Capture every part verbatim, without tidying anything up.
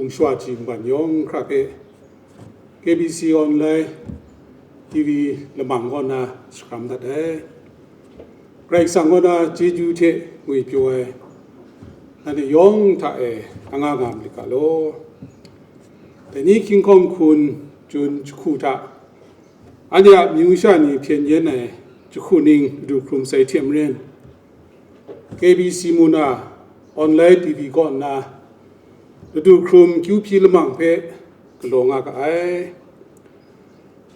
Shwa ji mban yawng hkra hpe K B C online T V lamang kaw na shakram dat ai. Karai Kasang kaw na chyeju hte ngwi pyaw ai, nanhte yawng hta e anga nga malit ga law. Dai ni hkying hkawng hkun jun jahku hta, anhte a amyu sha ni hpyen yen ai jahku ning madu hkrum sai hte maren, K B C mu na online T V kaw nna madu hkrum kyu hpyi lamang hpe galaw nga ga ai.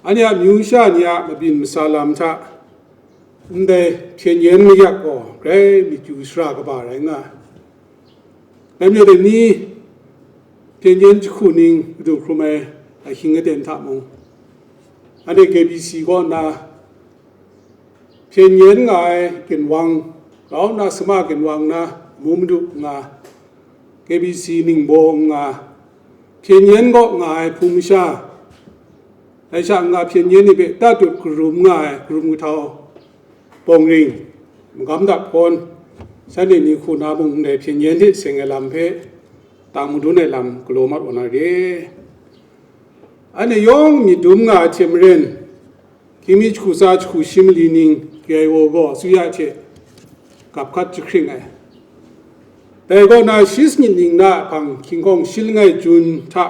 Anhte a amyu sha ni a mabyin masa lam hta ndai hpyen yen mayak gaw grai myit yu shara kaba rai nga ai. Dai majaw dai ni hpyen yen jahku ning madu hkrum ai ahkying aten hta mung, anhte K B C kaw nna hpyen yen nga ai ginwang, grau nna sama ginwang na amu madu nga, K B C ningbaw nga, hpyen yen kaw nga ai hpung masha, dai sha nga hpyen yen ni hpe tatut karum nga ai karum kahtau bawng ring, magam dap hkawn, shanhte ni hku na mung ndai hpyen yen hte seng ai lam hpe tang madun ai lam galaw mat wa na re. Anhte yawng myit dum nga ai hte maren, hkying mi jahku tsa jahku shi mali ning K I O gaw asuya hte gap hkat jahkring ai. Dai kaw na shi sanit ning na hpang hkying hkawng shi langai jun hta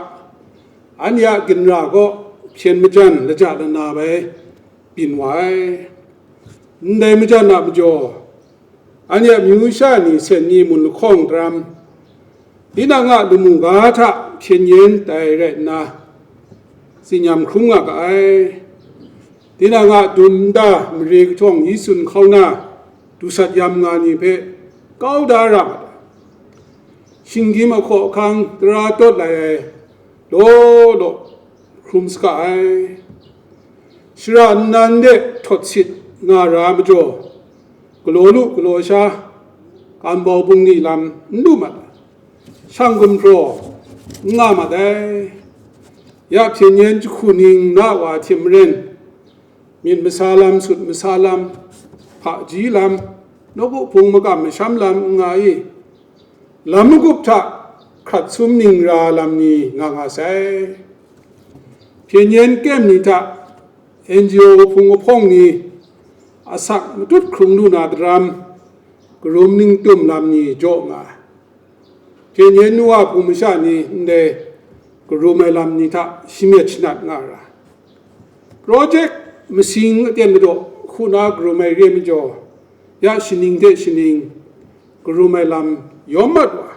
anhte a ginra kaw hpyen majan laja lana bai byin wa ai. Ndai majan a majaw, anhte a amyu sha ni sen ni mun lahkawng daram, tinang a lamu ga hta hpyen yen tai rai nna, tsinyam hkrum nga ga ai. Tinang a dum nta mare kahtawng yi tsun hkau na, dusat yam nga ni hpe kau da ra mat ai. Shinggyim ahkaw ahkang tara tawt lai ai law law hkrum saga ai. Shara nnan de htawt sit nga ra ai majaw, galaw lu galaw sha, kan bau bungli lam n lu mat ai, shang gumhpraw n nga mat ai. Ya hpyen yen jahku ning na wa hte maren, myit masa lam, sut masa lam, hpaji lam, nawku hpung makam masham lam n nga i, lam magup hta hkrat sum ning ra lam ni nga nga sai. Hpyen yen kem ni hta N G O hpung ahpawng ni asak matut hkrung lu na daram, karum ningtum lam ni jaw nga ai. Hpyen yen nu a hpung masha ni ndai karum ai lam ni hta shamyet shanat nga ra. Project masing aten madaw hku na karum ai re majaw, ya shaning hte shaning karum ai lam yawm mat wa,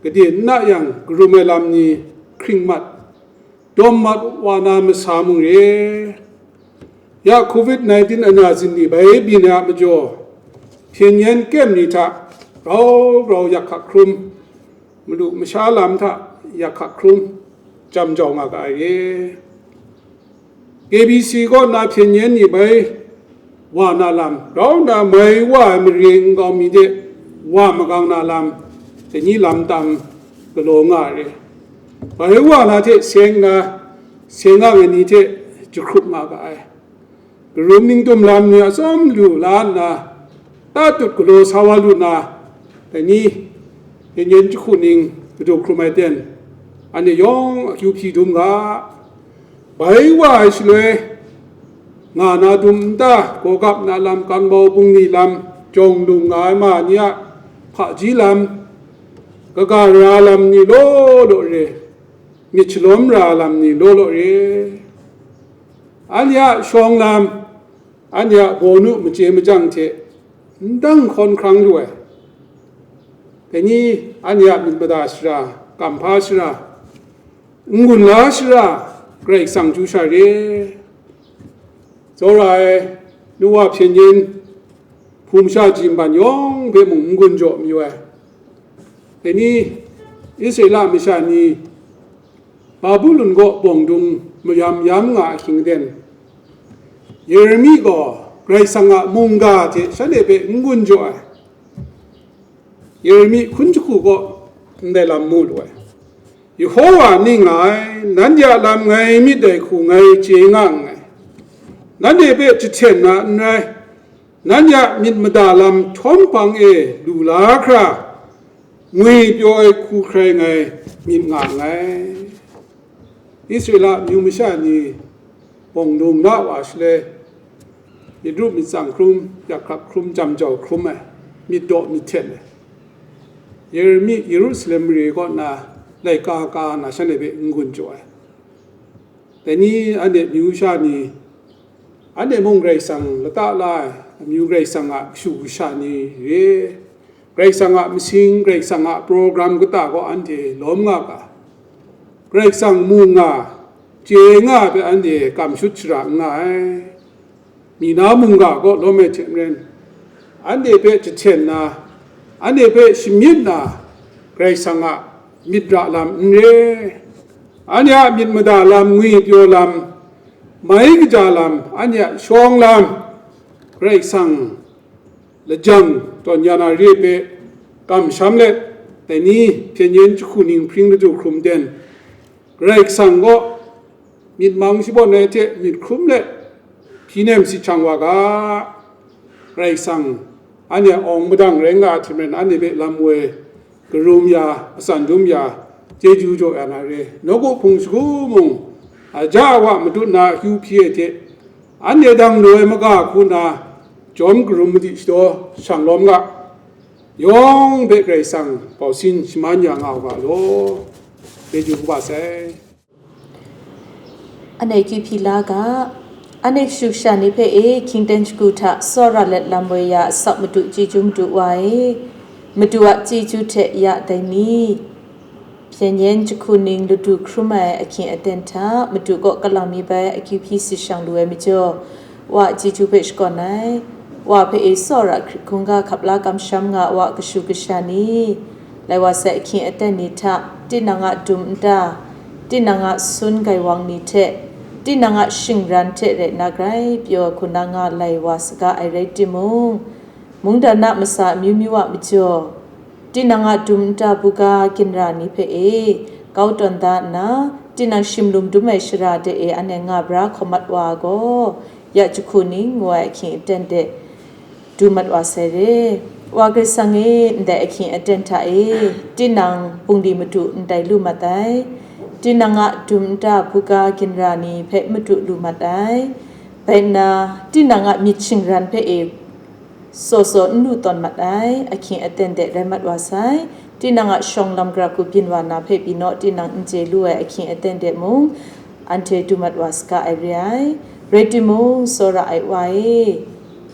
gade n na yang karum ai lam ni hkring mat, dawm mat wa na masa mung re. Ya covid nineteen ana zin ni bai byin ai a majaw, hpyen yen kem ni hta grau grau yak hkak hkrum, malu masha lam hta yak hkak hkrum, jam jau nga ga ai re. K B C kaw na hpyen yen ni bai wa na lam, grau nna mai wa ai mare nkau mi de wa magang na lam, dai ni lam tam galaw nga ai re. Bai wa na hte seng na, seng nga ai ni hte jahkrup nga ga ai. Karum ningtum lam ni atsawm lu la nna, tatut galaw sa wa lu na, dai ni, yan yan jahku ning madu hkrum ai ten, anhte yawng akyu hpyi dum ga. Bai wa ai shaloi, nga na dum nta, gawgap na lam, kan bau bungli lam, jawng lung nga ai ma ni a hpaji lam, kaga ra lam ni law law re, myit shalawm ra lam ni law law re, anhte a shawng lam, anhte a bawnu machye machyang hte n dang hkawn hkrang lu ai. Dai ni anhte a myit mada shara, kamhpa shara, n-gun la shara, Karai Kasang chyu sha re. Tsawra ai, nu wa hpyen yen, hpung sha ji nban yawng hpe mung n-gun jaw mayu ai. Dai ni Israela masha ni Babulon kaw bawng dung mayam yam nga ahkying ten, Yeremi gaw Karai Kasang a mungga hte shanhte hpe n-gun jaw ai. Yeremi hkun jahku kaw ndai lam mu lu ai. Yehowa ning nga ai, nanhte a lam ngai myit dai hku ngai chye nga nngai. Nanhte hpe jahten na n rai, nanhte a myit mada lam htawm hpang e lu la hkra, Ngwi pyaw ai hku hkrai ngai myit nga nngai. Israela amyu masha ni bawng dung la wa shaloi, myit rup myit tsang hkrum, yak hkrap hkrum, jam jau hkrum ai, myit daw myit hten ai, Yeremi Yerusalem mare kaw na laika ka na shanhte hpe n-gun jaw ai. Dai ni anhte amyu sha ni, anhte mung Karai Kasang lata la ai amyu Karai Kasang a kashu kasha ni re, Karai Kasang a masing, Karai Kasang a program kata gaw anhte lawm nga ga, Karai Kasang mu nga, chye nga ai hpe anhte kam shut shara n nga ai. Mina mungga kaw lawm ai hte maren, anhte hpe jahten na, anhte hpe shamyit na, Karai Kasang a myit ra lam n re, anhte a myit mada lam, ngwi pyaw lam, mai kaja lam, anhte a shawng lam, Karai Kasang lajang tawn ya na re hpe kamsham let, dai ni hpyen yen jahku ning hpring ladu hkrum ten, Karai Kasang kaw myit mang shabawn ai hte myit hkrum let hpyi nem si hkyang wa ga, Karai Kasang anhte a awng madang rai nga ai hte maren, anhte hpe lam woi karum ya, asan dum ya, chyeju jaw ya na re. Nawku hpung shagu mung, aja awa matut na akyu hpyi ai hte, anhte dang lu ai maga hku na jawm karum madi shadaw shang lawm ga, yawng hpe Karai Kasang bausin shaman ya nga u ga law, chyeju kaba sai. Anhte kyu hpyi la ga, anhte kashu kasha ni hpe e hkying ten shagu hta tsawra let lam woi ya asak Madu chyeju Madu Wa e, Madu a chyeju hte ya dai ni, hpyen yen jahku ning ladu hkrum ai ahkying aten hta Madu kaw kalang mi bai akyu hpyi si shang lu ai majaw, Wa a chyeju hpe shakawn ai. Wa hpe e tsawra hkrit hkungga hkap la kamsham nga ai Wa a kashu kasha ni, lai wa sai ahkying aten ni hta, tinang a dum nta, tinang a sun gaiwang ni hte, tinang a shingran hte rai nna grai pyaw ai hku na nga lai wa saga ai rai timung, mungdan a masa amyu myu a majaw, tinang a dum nta buga ginra ni hpe e kau tawn da nna, tinang shimlum dum ai shara de e anhte nga bra hkawm mat wa ai gaw, ya jahku ning ngu ai ahkying aten de du mat wa sai re. Wa Karai Kasang e, ndai ahkying aten hta e, tinang bungli madu ndai lu mat ai, tinang a dum nta buga ginra ni hpe madu lu mat ai, bai nna, tinang a myit shingran hpe e, saw saw n lu tawn mat ai, ahkying aten de rai mat wa sai. Tinang a shawng lam gara hku byin wa na hpe pyi naw, tinang n chye lu ai ahkying aten de mung, anhte du mat wa saga ai re ai. Rai timung, tsawra ai Wa e,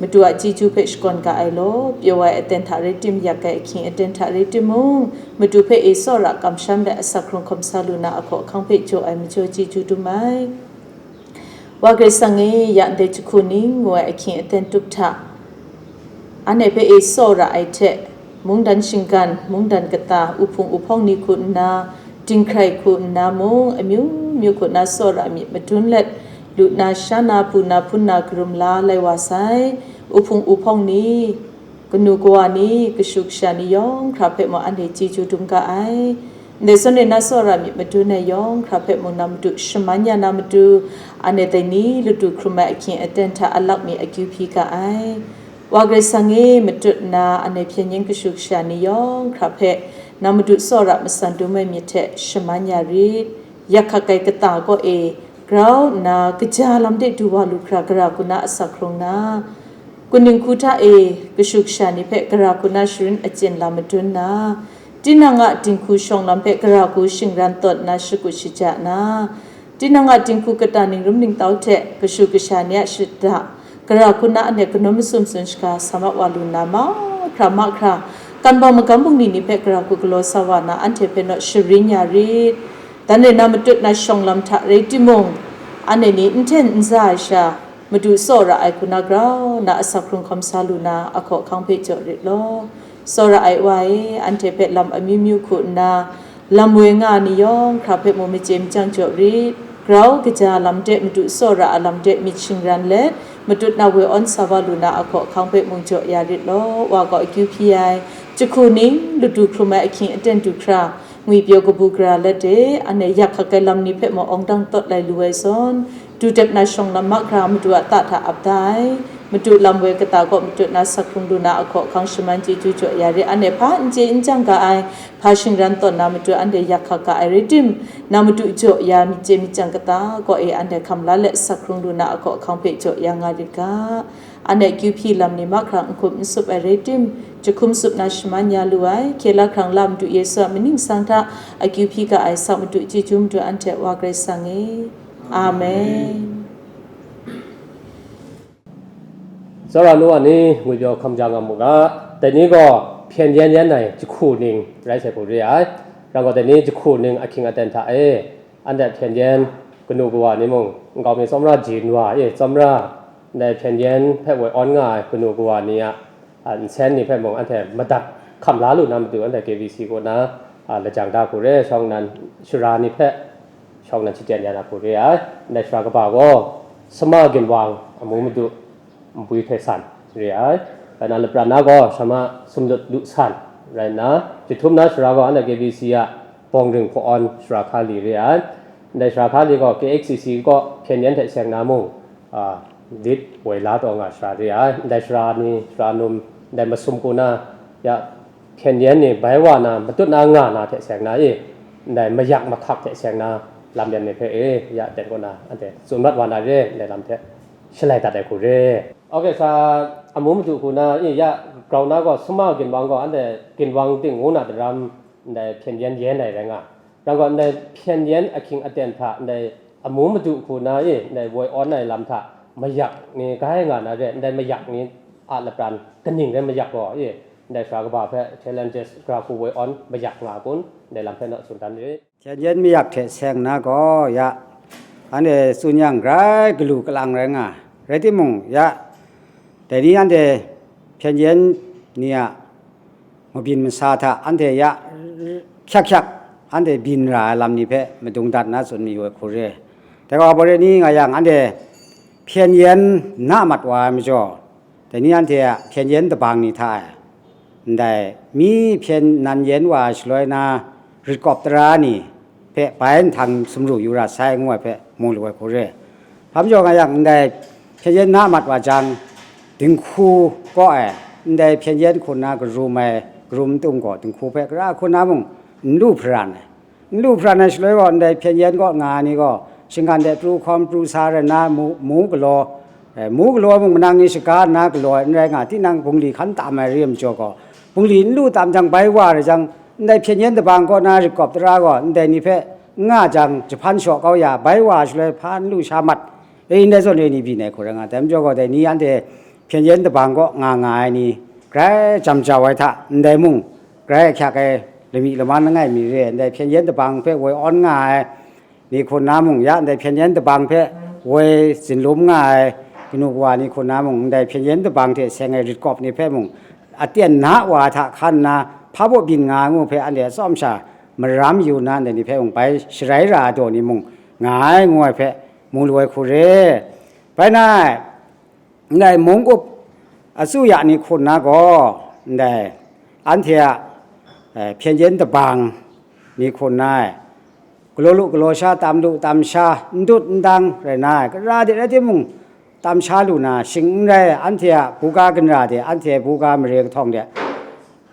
Madu a chyeju hpe shakawn ga ai law, pyaw ai aten hta rai tim, yak ai ahkying aten hta rai timung, Madu hpe e tsawra kamsham let asak hkrung hkawm sa lu na ahkaw ahkang hpe jaw ai majaw chyeju dum ai. Wa Karai Kasang e, ya ndai jahku ning ngu ai ahkying aten tup hta, anhte hpe e tsawra ai hte, mungdan shinggan, mungdan kata, uhpung uhpawng ni hku nna, dinghkrai hku nna mung, amyu myu hku nna tsawra myit madun let, lu na, sha na, hpu na, hpun na, karum la lai wa sai, uhpung uhpawng ni, kanu kawa ni, kashu kasha ni yawng hkra hpe mung anhte chyeju dum ga ai. Ndai zawn e na tsawra myit madun ai yawng hkra hpe mung na matu shaman ya na matu, anhte dai ni latu hkrum ai ahkying aten hta alak mi akyu hpyi ga ai. Wa Karai Kasang e, matut nna anhte hpyen yin kashu kasha ni yawng hkra hpe na matu tsawra matsan dum ai myit hte shaman ya rit. Yak hkak ai kata kaw e grau nna kaja lam de du wa lu hkra, gara hku na asak hkrung na, kaning hku hta e kashu kasha ni hpe gara hku na sharin achyin lam madun na, tinang a dinghku shawng lam hpe gara hku shingran tawn nna shakut shaja na, tinang a dinghku kata ningrum ningtau hte kashu kasha ni a shada gara hku na anhte kanawn masum tsun shaga sa mat wa lu nna, mahkra mahkra, kan bawng magam bungli ni hpe gara hku galaw sa wa na, anhte hpe naw sharin ya rit. Dan rai na, matut na shawng lam hta rai timung, anhte ni n hten n za ai sha, matu tsawra ai hku na grau na asak hkrung hkawm sa lu na, ahkaw ahkang hpe jaw rit law. Tsawra ai Wa e, anhte hpe lam amyu myu hku nna, lam woi nga ai ni yawng hkra hpe mung machye machyang jaw rit. Grau kaja lam de, matu tsawra a lam de myit shingran let, matut na woi awn sa wa lu na, ahkaw ahkang hpe mung jaw ya rit law. Wa gaw akyu hpyi ai, jahku ning latu hkrum ai ahkying aten du hkra, ngwipyaw kabu gara let de, anhte yak hkak ai lam ni hpe mung awng dang tawt lai lu ai zawn, du dep na shawng lam mahkra matu a ta hta ap da ai. Madu lam woi kata kaw matut na sak hkrung lu na ahkaw ahkang shaman chyeju jaw ya re, anhte hpa n chye n chyang ga ai, hpa shingran tawn na matu anhte yak hkak ga ai rai tim, na madu jaw ya myit chye myit chyang kata kaw e anhte hkam la let sak hkrung lu na ahkaw ahkang hpe jaw ya nga rit ga. Anhte akyu hpyi lam ni mahkra n hkup n sup ai rai tim, jahkum sup na shaman ya lu ai, hkye la hkrang la Madu Yesu a mying ningsang hta akyu hpyi ga ai sa madu chyeju madu anhte Wa Karai Kasang e. Amen. စောရန်တို့ကနေ ငွေပြော ခမ်ကြငါမူက တနည်းကော ဖြန်ရန်ရန်နိုင် တစ်ခုနှိမ် ရိုက်ဆက်ဖို့ ရရ ရန်ကုန်တနည်း တစ်ခုနှိမ် အခင်းအတန်ထ အဲ အန်တဲ့ ဖြန်ရန် ကနူကဝါနေမုံ ငေါမင်း စောမရ ဂျီနွာ အဲ စောမရ နဲ့ ဖြန်ရန် ဖက်ဝဲ အွန်ငါ ကနူကဝါနေ ရ အန်ဆန်နေ ဖက်မုံ အန်ထဲ မတတ် ခမ်လားလို့ နာမတူ အန်ထဲ KBC ကို နာ အာ လကြံတာ ကိုရဲ ရှောင်းနန် ရှရာ နေ ဖက် ရှောင်းနန် ချစ်တဲ့ ညာနာ ကိုရဲ အာ နဲ့ ရှရာ ကပါ ကော စမဂင်ဝါ အမူမတူ mbwi hpe san re ai. Rai nna, lapran na gaw, shama sumlut lu san rai nna, jahtum na shara gaw, anhte K B C a bawng ring hpaw awn shara hka li re ai. Ndai shara hka li gaw, K H C C kaw hpyen yen hte seng na mung, a, lit woi la taw nga shara re ai. Ndai shara ni, shara num, ndai masum ku na, ya, hpyen yen ni bai wa na, matut na nga na hte seng na e, ndai mayak mahkak hte seng na lam yan ni hpe e, ya ten kaw na, anhte tsun mat wa na re, ndai lam hte shalai dat ai hku re. Ok, sa amu madu hku na, i ya, grau na gaw, suma ginwang gaw, anhte ginwang ting ngu na daram, ndai hpyen yen yen ai rai nga. Rau gaw, ndai hpyen yen ahkying aten hta, ndai amu madu hku na, i, ndai woi awn ai lam hta, mayak ni gai nga na re, ndai mayak ni a lapran kaning rai mayak gaw, i, ndai sara kaba hpe challenges, gara hku woi awn mayak nga kun, ndai lam hpe naw tsun dan re. Hpyen yen mayak hte seng na gaw, ya, anhte tsun yang grai galu kalang rai nga, rai timung, ya, dai ni anhte hpyen yen ni a mabyin masa hta anhte ya hkyak hkyak anhte byin ra ai lam ni hpe madung dat na tsun mayu ai hku re. Dai gaw, Abore ni nga yang, anhte hpyen yen na mat wa ai majaw, dai ni anhte a hpyen yen dabang ni hta e, ndai mi hpyen nan yen wa ai shaloi na, ritkawp tara ni hpe bai nhtang sumru yu ra sai, ngu ai hpe mu lu ai hku re. Hpa majaw nga yang, ndai hpyen yen na mat wa jang, dinghku kaw ai, ndai hpyen yen hku nna karum ai, karum ntum gaw, dinghku hpe gara hku nna mung n lu hparan ai. N lu hparan ai shaloi gaw, ndai hpyen yen kaw nga ai ni gaw, shinggan de pru hkawm pru sa rai nna, mu, mu galaw, e, mu galaw mung manang ni shaga nna galaw ai n rai nga, tinang bungli hkan tam ai re ai majaw gaw, bungli n lu tam jang bai wa rai jang, ndai hpyen yen dabang kaw na ritkawp tara gaw, ndai ni hpe n nga jang, jahpan shaw kau ya, bai wa shaloi hpa n lu sha mat, e, ndai zawn e ni byin ai hku rai nga, dai majaw gaw, dai ni anhte hpyen yen dabang kaw nga nga ai ni, grai jam jau ai hta, ndai mung, grai ahkyak ai lami laman langai mi re ai, ndai hpyen yen dabang hpe woi awn nga ai ni hku nna mung, ya ndai hpyen yen dabang hpe woi zinlum nga ai kanu kawa ni hku nna mung, ndai hpyen yen dabang hte seng ai ritkawp ni hpe mung, aten na wa hta hkan nna, hpa baw byin nga ai ngu hpe anhte atsawm sha maram yu nna, ndai ni hpe mung bai sharai ra ai daw ni mung nga ai, ngu ai hpe mu lu ai hku re. Bai na, ndai mung up atsu ya ni hku nna gaw, ndai anhte a, eh, hpyen yen dabang ni hku nna, galaw lu galaw sha, tam lu tam sha, n dut n dang rai na, gara de rai timung, tam sha lu na, shing n rai, anhte a buga ginra de, anhte buga mare kahtawng de,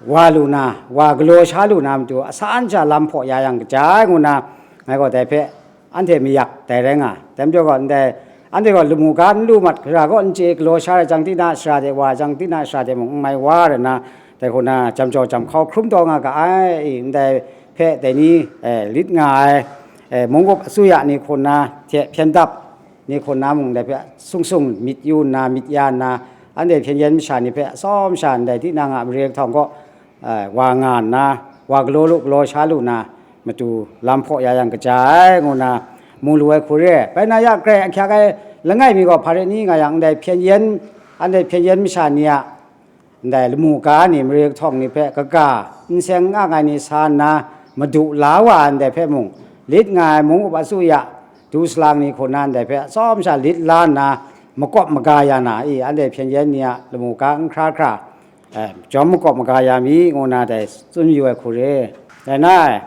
wa lu na, wa galaw sha lu na matu, asan sha lam hpaw ya yang kaja ai ngu na, ngai gaw dai hpe anhte mayak dai rai nga. Dai majaw gaw, ndai anhte gaw lamu ga n lu mat, gara gaw n chye, galaw sha rai jang, tinang shara de wa jang, tinang shara de mung n mai wa rai na, dai hku na, jam jau jam hkau hkrum taw nga ga ai, i, ndai hpe dai ni, eh, lit nga ai, eh, mung up atsu ya ni hku nna hte hpyen dap ni hku nna mung, ndai hpe sung sung myit yu nna, myit ya nna, anhte hpyen yen masha ni hpe atsawm sha ndai tinang a mare kahtawng kaw, eh, wa nga nna, wa galaw lu galaw sha lu na matu lam hpaw ya yang kaja ai, ngu na mu lu ai hku re. Bai na ya, grai ahkyak ai langai mi gaw hpa rai ni nga yang, ndai hpyen yen, anhte hpyen yen masha ni a, ndai lamu ga ni, mare kahtawng ni hpe kaga n seng n ang ai ni sa nna, madu la wa ai ndai hpe mung, lit nga ai mung up atsu ya, du salang ni hku nna ndai hpe atsawm sha lit la nna, makawp maga ya na i, anhte hpyen yen ni a lamu ga n hkra hkra, eh, jawm makawp maga ya mi, ngu na dai tsun yu ai hku re. Dai na,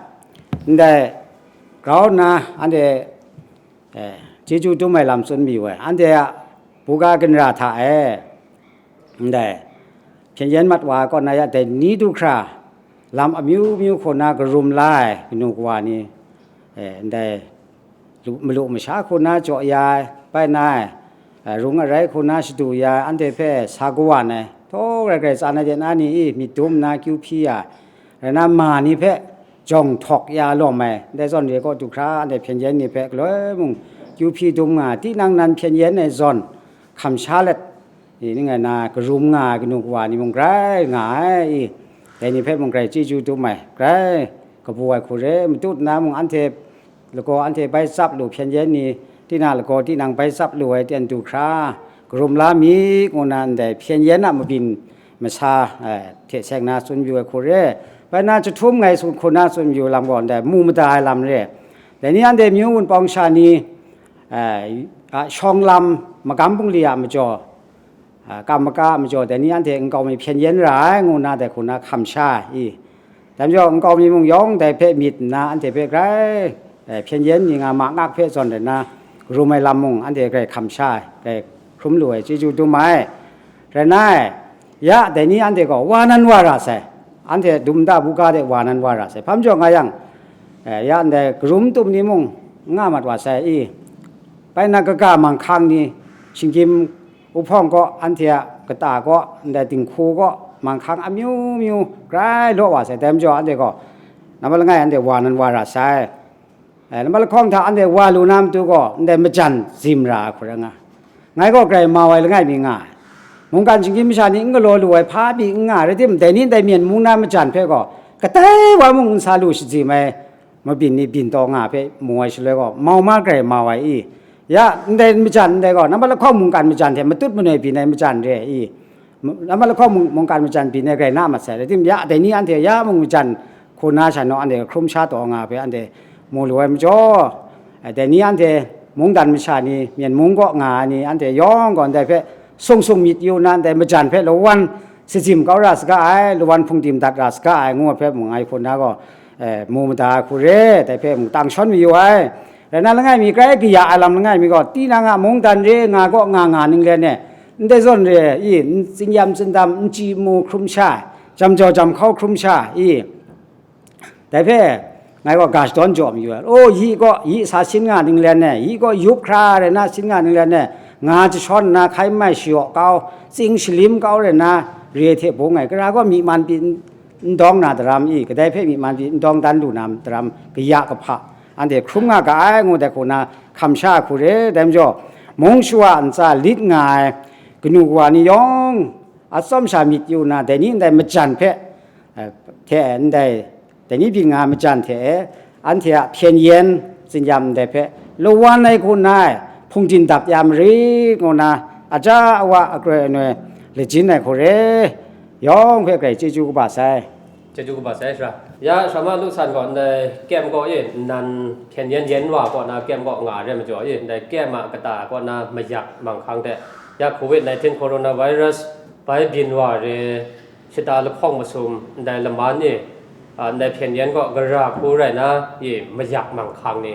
ndai grau nna anhte, eh, chyeju dum ai lam tsun mayu ai. Anhte a buga ginra hta e, ndai hpyen yen mat wa ai kaw na ya dai ni du hkra, lam amyu myu hku na karum la ai kanu kawa ni, eh, ndai lu- malu masha hku na jaw ya ai, bai na ai, eh, rung arai hku na shadu ya ai, anhte hpe sa kawan ai, htaw rai rai tsan ai de na ni i, myit dum nna kyu hpyi ya ai, rai na ma ni hpe jawng htawk ya lawm ai, ndai zawn re kaw du hkra, anhte hpyen yen ni hpe galoi mung kyu hpyi dum nga ai, tinang nan hpyen yen ai zawn hkam sha let, i, ning ai na karum nga ai kanu kawa ni mung grai nga ai, i, dai ni hpe mung grai chyeju dum ai, grai kabu ai hku re, matut nna mung anhte lagaw anhte bai tsap lu hpyen yen ni, tinang lagaw tinang bai tsap lu ai ten du hkra, karum la mi, ngu na ndai hpyen yen a mabyin masa, eh, hte seng na tsun yu ai hku re. Bai na jahtum ngai tsun hku na tsun yu lam gaw ndai mu mada ai lam re. Dai ni anhte myu wunpawng sha ni, eh, a shawng lam magam bungli a majaw, a, kam maka a majaw dai ni anhte nkau mi hpyen yen ra ai, ngu na dai hku na hkam sha ai, i. Dai majaw nkau mi mung yawng dai hpe myit nna anhte hpe grai, eh, hpyen yen mi nga ma ngak hpe zawn rai nna, karum ai lam mung anhte grai hkam sha ai, grai hkrum lu ai, chyeju dum ai. Rai nna, ya dai ni anhte gaw wa nan wa ra sai, anhte dum nta buga de wa nan wa ra sai, hpa majaw nga yang, eh, ya ndai karum tum ni mung n nga mat wa sai, i. Bai na kaga manghkang ni, shinggyim uhpawng kaw, anhte a kata kaw, ndai dinghku kaw, manghkang amyu myu grai law wa sai, dai majaw anhte gaw, nambat langai anhte wa nan wa ra sai. Eh, nambat lahkawng hta anhte wa lu na matu gaw, ndai majan zim ra ai hku rai nga. Ngai gaw grai mau ai langai mi nga ai. Mungkan shinggyim masha ni n galaw lu ai hpa pyi n nga ai, rai timung, dai ni ndai Myen mung na majan hpe gaw, kadai wa mung n sa lu shazim ai, mabyin ni byin taw nga hpe mu ai shaloi gaw, mau ma grai mau ai i? Ya, ndai majan ndai gaw, nambat lahkawng mungkan majan hte matut manoi byin ai majan re i? Nambat lahkawng mung-, mungkan majan byin ai grai na mat sai, rai timung, ya, dai ni anhte ya mung majan hku na sha naw, anhte hkrum sha taw nga hpe anhte mu lu ai majaw, dai ni anhte mungdan masha ni, Myen mung kaw nga ai ni, anhte yawng gaw ndai hpe sung sung myit yu nna, ndai majan hpe lawan shazim kau ra saga ai, lawan hpungdim dat ra saga ai, ngu ai hpe mung ngai hku na gaw, eh, mu mada ai hku re, dai hpe mung tang shawn mayu ai. Rai nna, langai mi grai kaya ai lam langai mi gaw, tinang a mungdan re nga kaw nga nga ninglen e, ndai zawn re i, n tsinyam tsindam, n chyi n mu hkrum sha ai, jam jau jam hkau hkrum sha ai, i. Dai hpe, ngai gaw ga shadawn jaw mayu ai. O, yi kaw, yi sa sin nga ninglen e, yi kaw yup hkra rai nna sin nga ninglen e, nga jashawn nna hkai mai shayaw kau, tsing shalim kau rai nna, re hte bung ai, gara gaw myi man pyi n dawng na daram i, kadai hpe myi man pyi n dawng dan lu na daram, kaya kahpa, anhte hkrum nga ga ai, ngu dai hku na hkam sha ai hku re, dai majaw, mung shawa ntsa lit nga ai kanu kawa ni yawng, atsawm sha myit yu nna, dai ni ndai majan hpe, eh, hte ndai, dai ni byin nga ai majan hte, anhte a hpyen yen tsinyam ndai hpe lawan ai hku nna ai hpungdim dap ya marit, ngu nna aja awa akroi anoi lajin ai hku re, yawng hpe grai chyeju kaba sai. Chyeju kaba sai, sara. Ya, sara ma lu san gaw, ndai kem gaw e, nan hpyen yen yen wa kaw na kem gaw nga re majaw e, ndai kem a kata kaw na mayak manghkang hte, ya, covid nineteen coronavirus bai byin wa re, shata lahkawng masum, ndai laman e, a, ndai hpyen yen gaw gara hku rai na, e, mayak manghkang ni,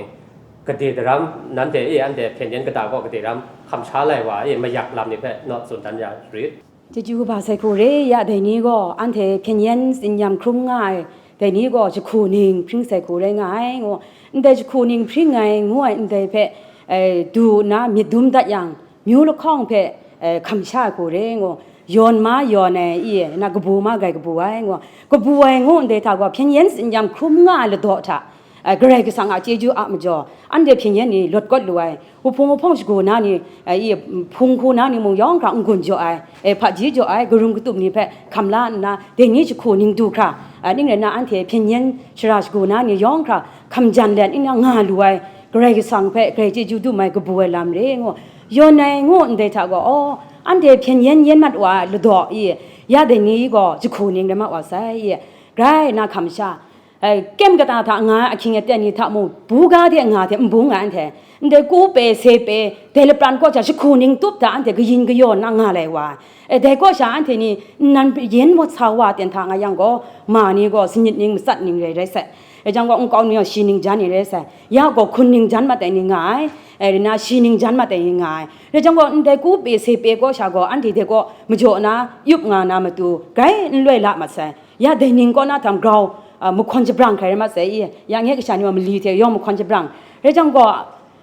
gade daram, nanhte e, anhte hpyen yen kata gaw gade daram hkam sha lai wa e, mayak lam ni hpe naw tsun dan ya rit. Chyeju kaba sai hku re, ya dai ni gaw anhte hpyen yen tsinyam hkrum nga ai, dai ni gaw jahku ning hpring sai hku rai nga ai, ngu, ndai jahku ning hpring ai, ngu ai ndai hpe, eh, du nna myit dum dat yang, myu lahkawng hpe, eh, hkam sha ai hku re, ngu, yawn ma yawn ai, i, na kabu ma grai kabu ai, ngu, kabu ai, ngu ndai hta gaw hpyen yen tsinyam hkrum nga ai ladaw hta, eh, Karai Kasang a chyeju a majaw, anhte hpyen yen ni lawt kawt lu ai, wuhpung wuhpawng shagu na ni, eh, i, hpung hku na ni mung yawng hkra n-gun jaw ai, eh, hpaji jaw ai, karum katup ni hpe hkam la nna, dai ni jahku ning du hkra, eh, ning rai nna, anhte hpyen yen shara shagu na ni yawng hkra hkam jan let ning nga lu ai, Karai Kasang hpe grai chyeju dum ai kabu ai lam re ngu, yawn ai ngu ndai hta gaw, aw, anhte hpyen yen yen mat wa ai ladaw i, ya dai ni gaw jahku ning rai mat wa sai i, grai na hkam sha, eh, kem kata hta nga ai ahkying aten ni hta mung, buga de nga hte n bung ai anhte, ndai ku pe, se pe, dai lapran kaw sha jahku ning tup hta anhte kayin kayaw nna nga lai wa ai. Eh, dai kaw sha anhte ni nnan yen mawt sa wa ten hta nga yang gaw, ma ni gaw sanit ning matsat ning rai rai sai. Rai jang gaw, nkau ni gaw shi ningjan ni rai sai, ya gaw hkun ningjan mat ai ni nga ai, e, rai na shi ningjan mat ai ni nga ai. Rai jang gaw, ndai ku pe se pe kaw sha gaw, anhte dai kaw majaw na yup nga na matu, grai n loi la mat sai. Ya dai ning kaw na htam grau, a, mahkawn shabrang hkrai rai mat sai i, ya nye kasha ni wa mali hte yawng mahkawn shabrang. Rai jang gaw,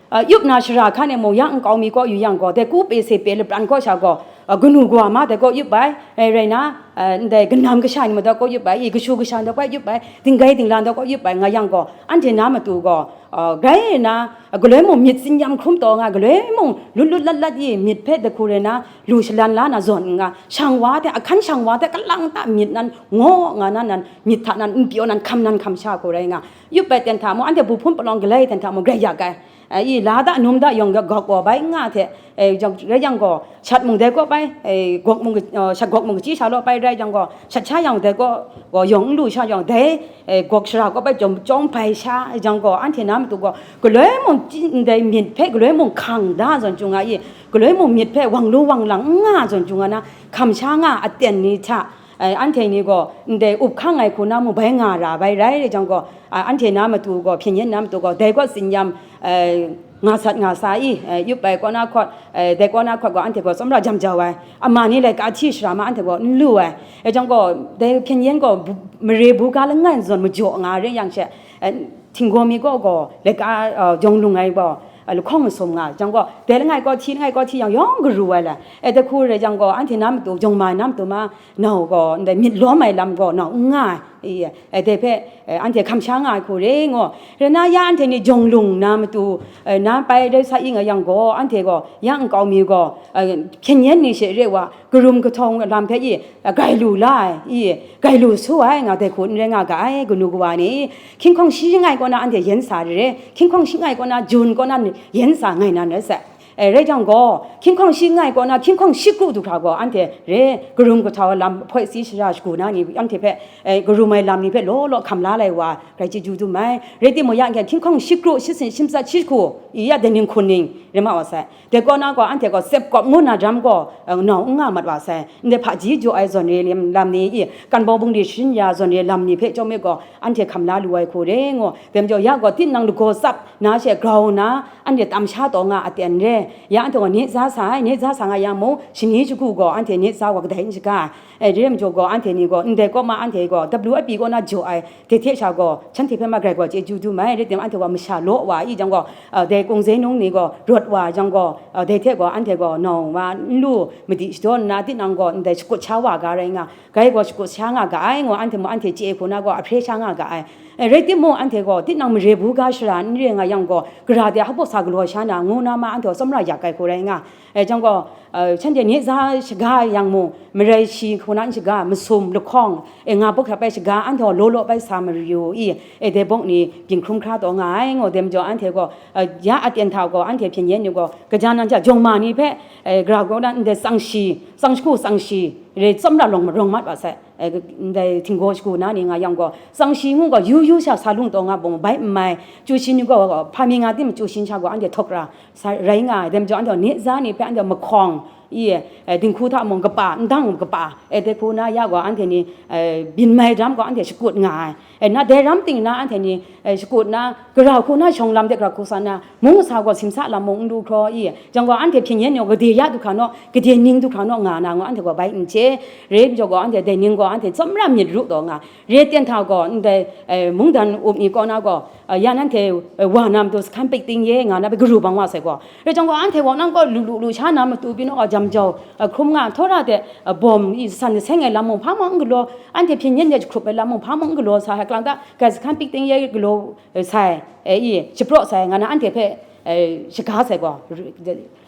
a, yup na shara hkan e mung, ya nkau mi kaw yu yang gaw, dai ku pe se pe lapran kaw sha gaw, a, kanu kawa ma dai kaw yup ai, e, rai na, a, ndai kanam kasha ni ma dai kaw yup ai, i, kashu kasha dai kaw yup ai, dinggai dingla dai kaw yup ai nga yang gaw, anhte na matu gaw, a, grai na, a, galoi mung myit tsin yam hkrum taw nga, galoi mung lut lut lat lat i myit hpe dai hku rai na, lu shalan la na zawn n nga, shang wa hte, ahkan shang wa hte, kalang ta myit nan ngaw nga na nan, myit hta nan n pyaw nan, hkam nan hkam sha hku rai nga, yup ai ten hta mung, anhte bu hpun palawng galai ten hta mung, grai yak ai. A, i, la da, num da, yawng ga gawk gaw bai n nga hte, e, jang, rai yang gaw, shat mung dai kaw bai, e, gawk mung, e, shat gawk mung kachyi sha law bai rai yang gaw, shat sha yang dai kaw, gaw yawng n lu sha yawng, dai, e, gawk shara kaw bai jawm, jawm bai sha yang gaw, anhte na matu gaw, galoi mung chyi ndai myit hpe, galoi mung hkang da zawn chyu nga i, galoi mung myit hpe wang lu wang lang n nga zawn chyu nga na, hkam sha nga aten ni hta, e, anhte ni gaw ndai up hkang ai hku na mung bai nga ra bai rai rai jang gaw, a, anhte na matu gaw, hpyen yen na matu gaw, dai kaw tsin yam, e, nga sat nga sa i, e, yup ai kaw na hkawt, e, dai kaw na hkawt gaw, anhte gaw tsawmra jam jau ai, ama ni laika hti shara ma anhte gaw n lu ai. E jang gaw, dai hpyen yen gaw bu-, mare buga langai zawn majaw nga re yang she, e, htinggaw mi kaw gaw, laika, e, jawng lung ai gaw, e, lahkawng masum nga jang gaw, dai langai kaw hti, langai kaw hti yang yawng garu ai le. E, dai hku rai jang gaw, anhte na matu, jawng ma na matu ma, nau gaw, ndai myit lawm ai lam gaw, nau n nga ai. I, e, dai hpe, e, anhte hkam sha nga ai hku re ngo. Rai na, ya anhte ni jawng lung na matu, e, na pai rai sa i nga yang gaw, anhte gaw, ya nkau mi gaw, e, hpyen yen ni she re wa, karum kahtawng lam hpe i, e, grai lu la ai, i, grai lu su ai, nga dai hku n rai nga ga ai, kanu kawa ni. Hkying hkawng shi ngai kaw na anhte yen sa re re, hkying hkawng shi ngai kaw na, jun kaw na yen sa ngai nan rai sai. E, rai jang gaw, hkying hkawng shi ngai kaw na, hkying hkawng shi kru du hkra gaw, anhte re, karum kahtau lam, hpoi si shara shagu na ni, anhte hpe, e, karum ai lam ni hpe law law hkam la lai wa, grai chyeju dum ai. Rai timung, ya hkying hkawng shi kru, shi sin, shi matsat, shi hku, i ya dai ning hkun ning, rai ma wa sai. Dai kaw na gaw, anhte gaw, sep kawp ngu na jam gaw, e, nau n nga mat wa sai. Ndai hpaji jaw ai zawn re lam, lam ni i, kan bawng bungli shin ya zawn re lam ni hpe chyawm e gaw, anhte hkam la lu ai hku re ngo. Dai majaw, ya gaw, tinang lagaw tsap na she grau na, anhte tam sha taw nga aten re. Ya anhte gaw nit za sa ai, nit za sa nga yang mung, shani shagu gaw anhte nit za wa kadai n shaga ai. E, dai majaw gaw, anhte ni gaw, ndai kaw ma anhte gaw, W I P kaw na jaw ai, dai hte sha gaw, shanhte hpe ma grai gaw chyeju dum ai, rai timung, anhte gaw masha law wa i jang gaw, a, dai kung zei nung ni gaw, rawt wa jang gaw, a, dai hte gaw, anhte gaw, nau wa n lu, madi shadaw nna, tinang gaw, ndai shakut sha wa ga rai nga, grai gaw shakut sha nga ga ai, ngu anhte mung anhte chye hku na gaw, ahpre sha nga ga ai. E, rai timung, anhte gaw, tinang mare buga shara n re nga yang gaw, gara de hpaw sa galaw sha na, ngu na ma anhte gaw tsawmra yak ai hku rai nga. E, jang gaw, e, shanhte nit za shaga yang mung, marai shi hku na n shaga, masum, lahkawng, e, nga bawk hta bai shaga, anhte gaw law law bai sa mayu i, e, dai bawk ni byin hkrum hkra taw nga ai, ngu dai majaw, anhte gaw, e, ya aten hta gaw, anhte hpyen yen ni gaw, kaja nan hta jawng ma ni hpe, e, gara gaw na ndai tsang shi, tsang shagu tsang shi, re tsawmra lawng marawng mat wa sai. E, ndai htinggaw shagu na ni nga yang gaw, tsang shi ngu gaw, yu yu sha sa lung taw nga bung bai n mai, chyu shin ni gaw, hpa mi nga tim chyu shin sha gaw, anhte htawk ra, sa, rai nga ai, dai majaw anhte nit za ni hpe anhte mahkawng, i, e, dinghku hta mung kapa, ndang kapa, e, dai hku na ya gaw anhte ni, e, byin mai jam gaw anhte shakut nga ai. E, na dai ram ting na anhte ni, e, shakut na, gara hku na shawng lam de gara hku sa na, mung masa gaw simsa lam mung n du hkraw i, jang gaw anhte hpyen yen ni gaw gade ya du hkra naw, gade ning du hkra naw nga na, ngu anhte gaw bai n chye, re majaw gaw anhte dai ning gaw anhte tsawmra myit ru taw nga, re ten hta gaw ndai, e, mungdan up ni kaw na gaw, a, ya nanhte, e, wa na matu, Sahkan Pikting ye nga na hpe garu bang wa sai gaw. Rai jang gaw, anhte gaw nang gaw lu lu lu sha na matu pyi naw, a, jam jau, a, hkrum nga, htawra de, a, bawm i san seng ai lam mung hpa mung n galaw, anhte hpyen yen de jahkrup ai lam mung hpa mung n galaw sa ai, kalang ta, grai Sahkan Pikting ye galaw, e, sai, e, i, shapraw sai, nga na anhte hpe, e, shaga sai gaw.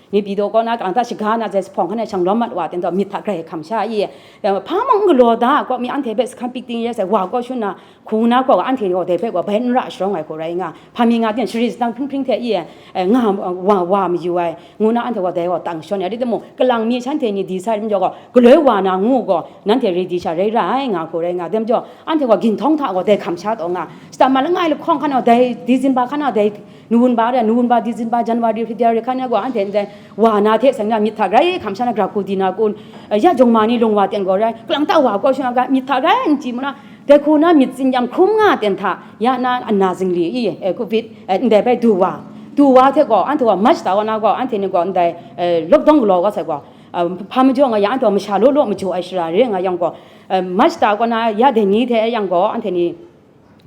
Ni pyi daw kaw na, kalang ta shaga na, zai sa hpawng hkan e shang lawm mat wa, ten taw myit hta grai hkam sha i, e, hpa mung n galaw da, kaw mi anhte hpe Sahkan Pikting ye sai, wa kaw shun na, hku na gaw, anhte gaw dai hpe gaw bai n ra sharawng ai hku rai nga, hpa mi nga ting shari sadang hpring hpring hte i, e, nga, wa, wa mayu ai, ngu na anhte gaw dai gaw tang shawn ai, rai timung, kalang mi shanhte ni di sa rim jaw gaw, galoi wa na ngu gaw, nanhte re di sha rai ra ai, nga hku rai nga, dai majaw, anhte gaw ginhtawng hta gaw dai hkam sha taw nga, shata ma langai lahkawng hkan gaw dai December hkan gaw dai November re, November, December, January, February hkan gaw, anhte ndai wa na hte seng na myit hta grai hkam sha na, gara hku di na kun, e, ya jawng ma ni lung wa ten gaw rai, kalang ta wa kaw shung a ga myit hta grai n chyi mu na, Dai hku na myit tsin-yam hkrum nga ten hta, ya na ana zingli i, e, covid, e, ndai bai du wa. Du wa hte gaw, anhte gaw March ta wa na gaw, anhte ni gaw ndai, e, lockdown galaw wa sai gaw, e, hpa majaw nga ya, anhte gaw masha law law majaw ai shara re nga yang gaw, e, March ta wa na ya dai ni hte yang gaw, anhte ni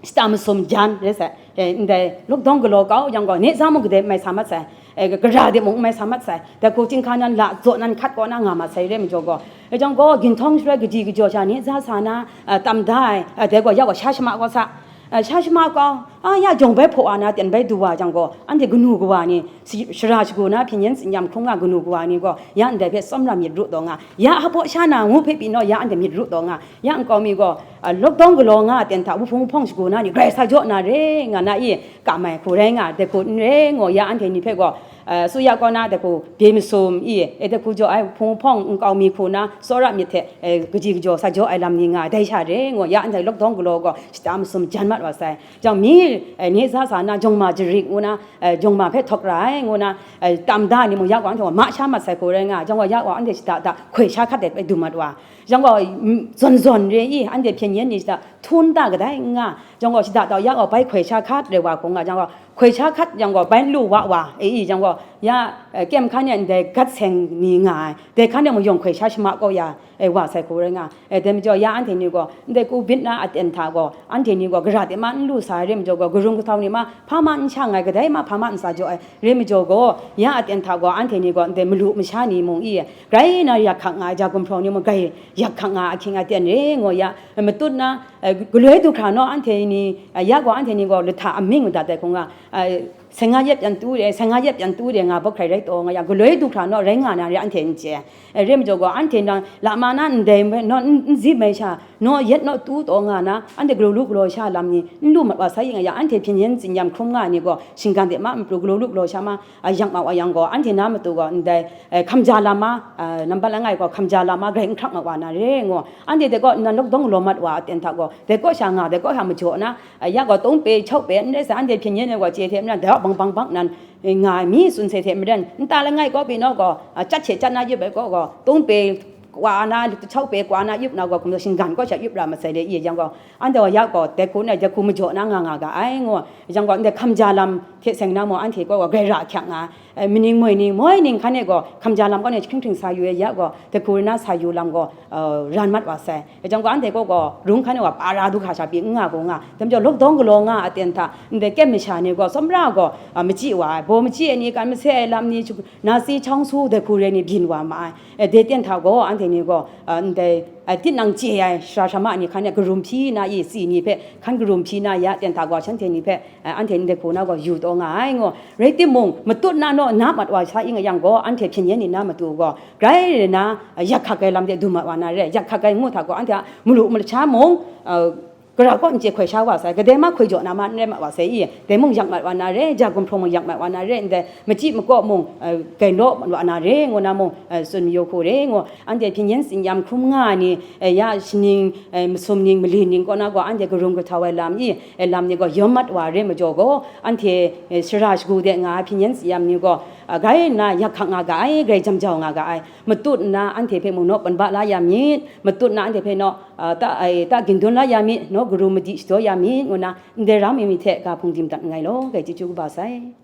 shata masum jan re sai, e, ndai lockdown galaw kau yang gaw, ni za mung kadai mai sa mat sai. E, gara de mung n mai sa mat sai. Dai hku chyinghka nan la zaw nan hkat kaw na nga mat sai re majaw gaw, e jang gaw, ginhtawng shaloi kaji kajaw sha ni za sa na, a, tam da ai, a, dai gaw ya gaw sha shama gaw sa, a, sha shama gaw, a, ya jawng bai hpaw a na ten bai du wa jang gaw, anhte kanu kawa ni, si-, shara shagu na hpyen yen tsin-yam hkrum nga kanu kawa ni gaw, ya ndai hpe tsawmra myit ru taw nga, ya hpaw sha na ngu hpe pyi naw, ya anhte myit ru taw nga, ya nkau mi gaw, a, lockdown galaw nga ten hta wuhpung wuhpawng shagu na ni grai sa jaw na re nga na i, kam ai hku rai nga, dai hku n re ngo, ya anhte ni hpe gaw, a, su ya kaw na dai hku bye masum i, e dai hku jaw ai hpung hpawng nkau mi hku na tsawra myit hte, e, kaji kajaw sa jaw ai lam ni nga, dai sha re ngo, ya anhte lockdown galaw gaw shata masum jan mat wa sai. Jang mi, e, ni za sa na jawng ma jarik ngu na, e, jawng ma hpe htawk ra ai ngu na, e, tam da ni mung ya gaw anhte gaw ma sha mat sai hku rai nga, jang gaw ya gaw anhte shata da hkoi sha hkat de bai du mat wa. Jang gaw, mm, zawn zawn re i, anhte hpyen yen ni shata htu nta kadai n nga, jang gaw, shada tau ya gaw bai hkoi sha hkat re wa hkung nga, jang gaw, hkoi sha hkat yang gaw, bai n lu wa wa, e i, jang gaw, ya, e, kem hkan e ndai gat seng ni nga ai, dai hkan e mung yawng hkoi sha shama kau ya, e, wa sai hku rai nga, e, dai majaw ya anhte ni gaw, ndai covid na aten hta gaw, anhte ni gaw, gara de ma n lu sa ai re majaw gaw, karum kahtau ni ma, hpa ma n sha nngai, kadai ma hpa ma n sa jaw ai re majaw gaw, ya aten hta gaw, anhte ni gaw, ndai malu masha ni mung i, grai na yak hkak nga ai, ja gumhpraw ni mung grai yak hkak nga ahkying aten re ngo ya, matut na, e, galoi du hkra naw anhte ni, e, ya gaw anhte ni gaw lahta amying madat ai hkung nga, e, seng nga yet pyan tu de, seng nga yet pyan tu de nga bawk hkrai rai taw nga yang, galoi du hkra naw rai nga na re anhte n chye. E, re majaw gaw, anhte nang lama na ndai mai, naw n, n zi mai sha, naw yet naw tu taw nga na, anhte galaw lu galaw sha lam ni n lu mat wa sai nga yang, anhte hpyen yen tsin-yam hkrum nga ni gaw, shinggan de ma n pru, galaw lu galaw sha ma, a, yak ma wa yang gaw, anhte na matu gaw, ndai, e, hkamja lam ma, a, nambat langai gaw, hkamja lam ma, grai n hkrak ma wa na re ngo. Anhte dai kaw nnan lockdown galaw mat wa aten hta gaw, dai kaw sha nga, dai kaw sha majaw na, a, ya gaw, tungpe, chaupe, n rai sa, anhte hpyen yen ai gaw, chye hte maren, dai bang bang bang nan, e, nga ai mi tsun sai hte maren, nta langai kaw pyi naw gaw, a, chyat hte chyat na yup ai kaw gaw, tungpe, kwa na, chaupe, kwa na yup na gaw, hkum shinggan kaw sha yup ra masai le, i yang gaw, anhte gaw ya gaw, dai hku na, dai hku majaw na nga nga ga ai ngo. Yang gaw, ndai hkamja lam hte seng na mung, anhte kaw gaw grai ra ahkyak nga ai, e, maning moi ning, moi ning hkan e gaw, hkamja lam kaw ni hkring hkring sa yu ai ya gaw, dai hku rai na sa yu lam gaw, e, ran mat wa sai. E jang gaw, anhte kaw gaw, rung hkan e gaw, para du hkra sha pyi n nga gaw nga, dai majaw lockdown galaw nga aten hta, ndai kyem masha ni gaw, tsawmra gaw, a, machyi wa ai, baw machyi ai ni, kan mase ai lam ni, na si chawng su dai hku rai ni byin wa ma ai. E, dai ten hta gaw, anhte ni gaw, a, ndai, a, tinang chye ai, shara shamma ni hkan e karum hpyi na i, tsi ni hpe hkan karum hpyi na ya ten hta gaw, shanhte ni hpe, a, anhte ndai hku na gaw yu taw nga ai ngo. Rai timung, matut na naw na mat wa sa i nga yang gaw, anhte hpyen yen ni na matu gaw, grai na, a, yak hkak ai lam de du mat wa na re, yak hkak ai ngu hta gaw, anhte a malu masha mung, a, gara kaw n chye hkoi sha wa sai, kadai ma hkoi jaw na ma n rai mat wa sai i, dai mung yak mat wa na re, ja gumhpraw mung yak mat wa na re, ndai machyi makaw mung, e, grai law mat wa na re, ngu na mung, e, tsun mayu hku re ngo, anhte hpyen yen tsin-yam hkrum nga ni, e, ya shaning, e, masum ning, mali ning kaw na gaw, anhte karum kahtau ai lam i, e, lam ni gaw yawm mat wa re majaw gaw, anhte, e, shara shagu de nga ai hpyen yen tsin-yam ni gaw, a, grai nna yak hkak nga ga ai, grai jam jau nga ga ai, matut nna anhte hpe mung naw panba la ya myit, matut nna anhte hpe naw, a, ta, ai, ta gindun la ya myit, naw karum madi shadaw ya myit, ngu na ndai ra mi mi hte ga hpung dim dat nngai law, grai chyeju kaba sai.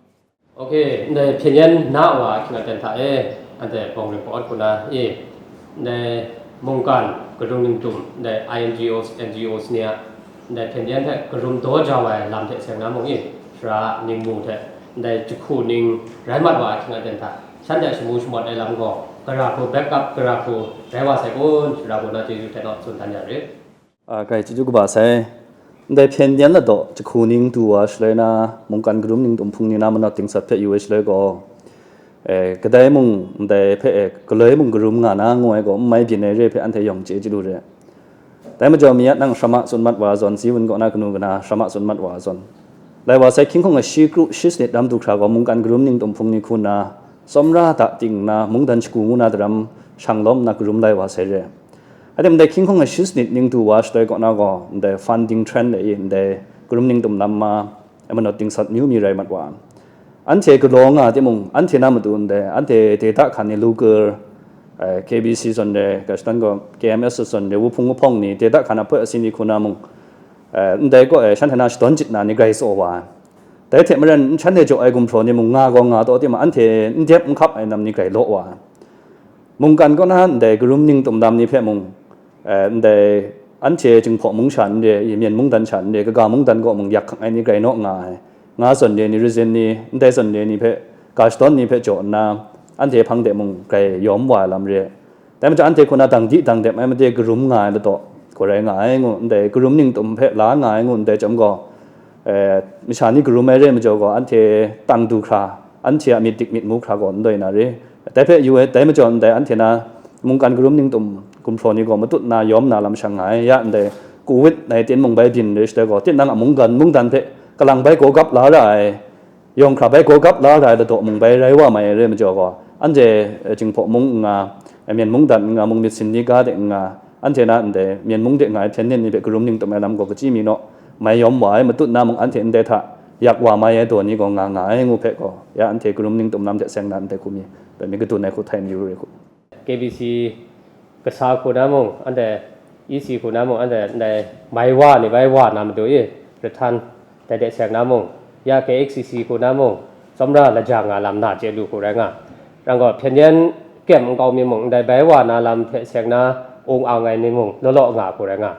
Ok, ndai hpyen yen na wa hkying aten hta e, anhte bawng ring pawt hku na e, ndai mungkan, karung ningtum, ndai I N G Os, N G Os ni a, ndai hpyen yen hte karum daw jau ai lam hte seng na mung e, sara ningmu hte, ndai jahku ning rai mat wa ai hkying aten hta, shanhte shamu shamawt ai lam gaw, gara hku backup, gara hku rai wa sai kun, sara hku na chyeju hte naw tsun dan ya rit. A, grai chyeju kaba sai. Ndai hpyen yen ladaw jahku ning du wa shaloi na, mungkan karum ningtum hpung ni na manawt dingsat hpe yu ai shaloi gaw, e, kadai mung ndai hpe, e, galoi mung karum nga na, ngu ai gaw, n mai byin ai re hpe anhte yawng chye chyalu re. Dai majaw, mi a nang shama tsun mat wa zawn, Ziwun kaw na kanu kana shama tsun mat wa zawn, lai wa sai hkying hkawng ashi kru shi sanit ram du hkra gaw, mungkan karum ningtum hpung ni hku nna, tsawmra hta ting nna, mungdan shagu ngu na daram shang lawm nna karum lai wa sai re. Atem ndai hkying hkawng ashi sanit ning du wa shaloi kaw na gaw, ndai funding trend e i, ndai karum ningtum lam ma, e manawt dingsat amyu mi rai mat wa. Anhte galaw nga timung, anhte na matu ndai, anhte data hkan ni Lugar, eh, K B C zawn re, Kashtan gaw K M S zawn re, wuhpung wuhpawng ni, data hkan apoi asi ni hku na mung, eh, ndai kaw e shanhte na shadawn chyit na ni grai tsaw wa ai. Dai hte maren, shanhte jaw ai gumhpraw ni mung nga gaw nga taw, tima anhte n dep n hkap ai lam ni grai law wa ai. Mungkan kaw na ndai karum ningtum lam ni hpe mung, eh, ndai anhte Jinghpaw mung sha n re, i Myen mungdan sha n re, kaga mungdan kaw mung yak hkang ai ni grai naw nga ai, nga zawn re ni, razin ni, ndai zawn re ni hpe, ga shadawn ni hpe jaw nna, anhte hpang de mung grai yawm wa ai lam re. Dai majaw, anhte hku na dang di dang dep ai made karum nga ai ladaw gaw rai nga ai ngu, ndai karum ningtum hpe la nga ai ngu, ndai chyawm gaw, eh, masha ni karum ai re majaw gaw, anhte tang du hkra, anhte a myit dik myit ngu hkra gaw n doi na re. Dai hpe yu ai, dai majaw ndai anhte na mungkan karum ningtum gumhpraw ni gaw matut na yawm na lam shang nga ai. Ya ndai covid nineteen mung bai byin re shatai gaw, tinang a mungkan mungdan hpe kalang bai gaw gap la ra ai, yawng hkra bai gaw gap la ra ai ladaw mung bai rai wa mai ai re majaw gaw, anhte, eh, Jinghpaw mung n nga, eh, Myen mungdan n nga, mung myit sin ni ga de n nga, anhte na ndai Myen mung de nga ai hpyen yen ni hpe karum ningtum ai lam gaw kachyi mi naw, mai yawm wa ai, matut na mung anhte ndai hta yak wa mai ai daw ni gaw nga nga ai ngu hpe gaw, ya anhte karum ningtum lam hte seng na ndai hku mi, dai mi kadun ai hku htai mayu re hku. K B C kasa hku na mung, anhte E C hku na mung, anhte ndai mai wa ni bai wa na matu i, rahtan dai de seng na mung, ya K H C C hku na mung, tsawmra laja nga lam na chye lu hku rai nga. Rang gaw, hpyen yen kyem nkau mi mung, ndai bai wa na lam hte seng na ung ang ai ni mung, law law nga hku rai nga.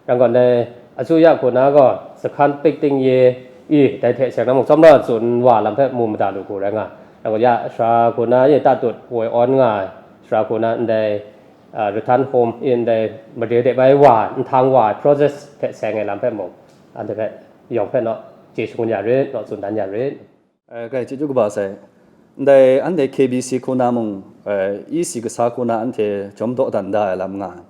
Rang gaw, ndai asuya hku na gaw, Sakan Pekting ye i, dai hte seng na mung, tsawmra tsun wa lam hpe mu mada lu hku rai nga. Rang gaw, ya sara hku na ye tatut woi awn nga ai, sara hku na ndai, ah, rahtan hkum i ndai mare de bai wa, nhtang wa ai process hte seng ai lam hpe mung, anhte hpe yawng hpe naw chye shangun ya rit, naw tsun dan ya rit. Eh, grai chyeju kaba sai. Ndai anhte K B C hku na mung, eh, E C kasa hku na anhte jawm dawdan da ai lam nga ai.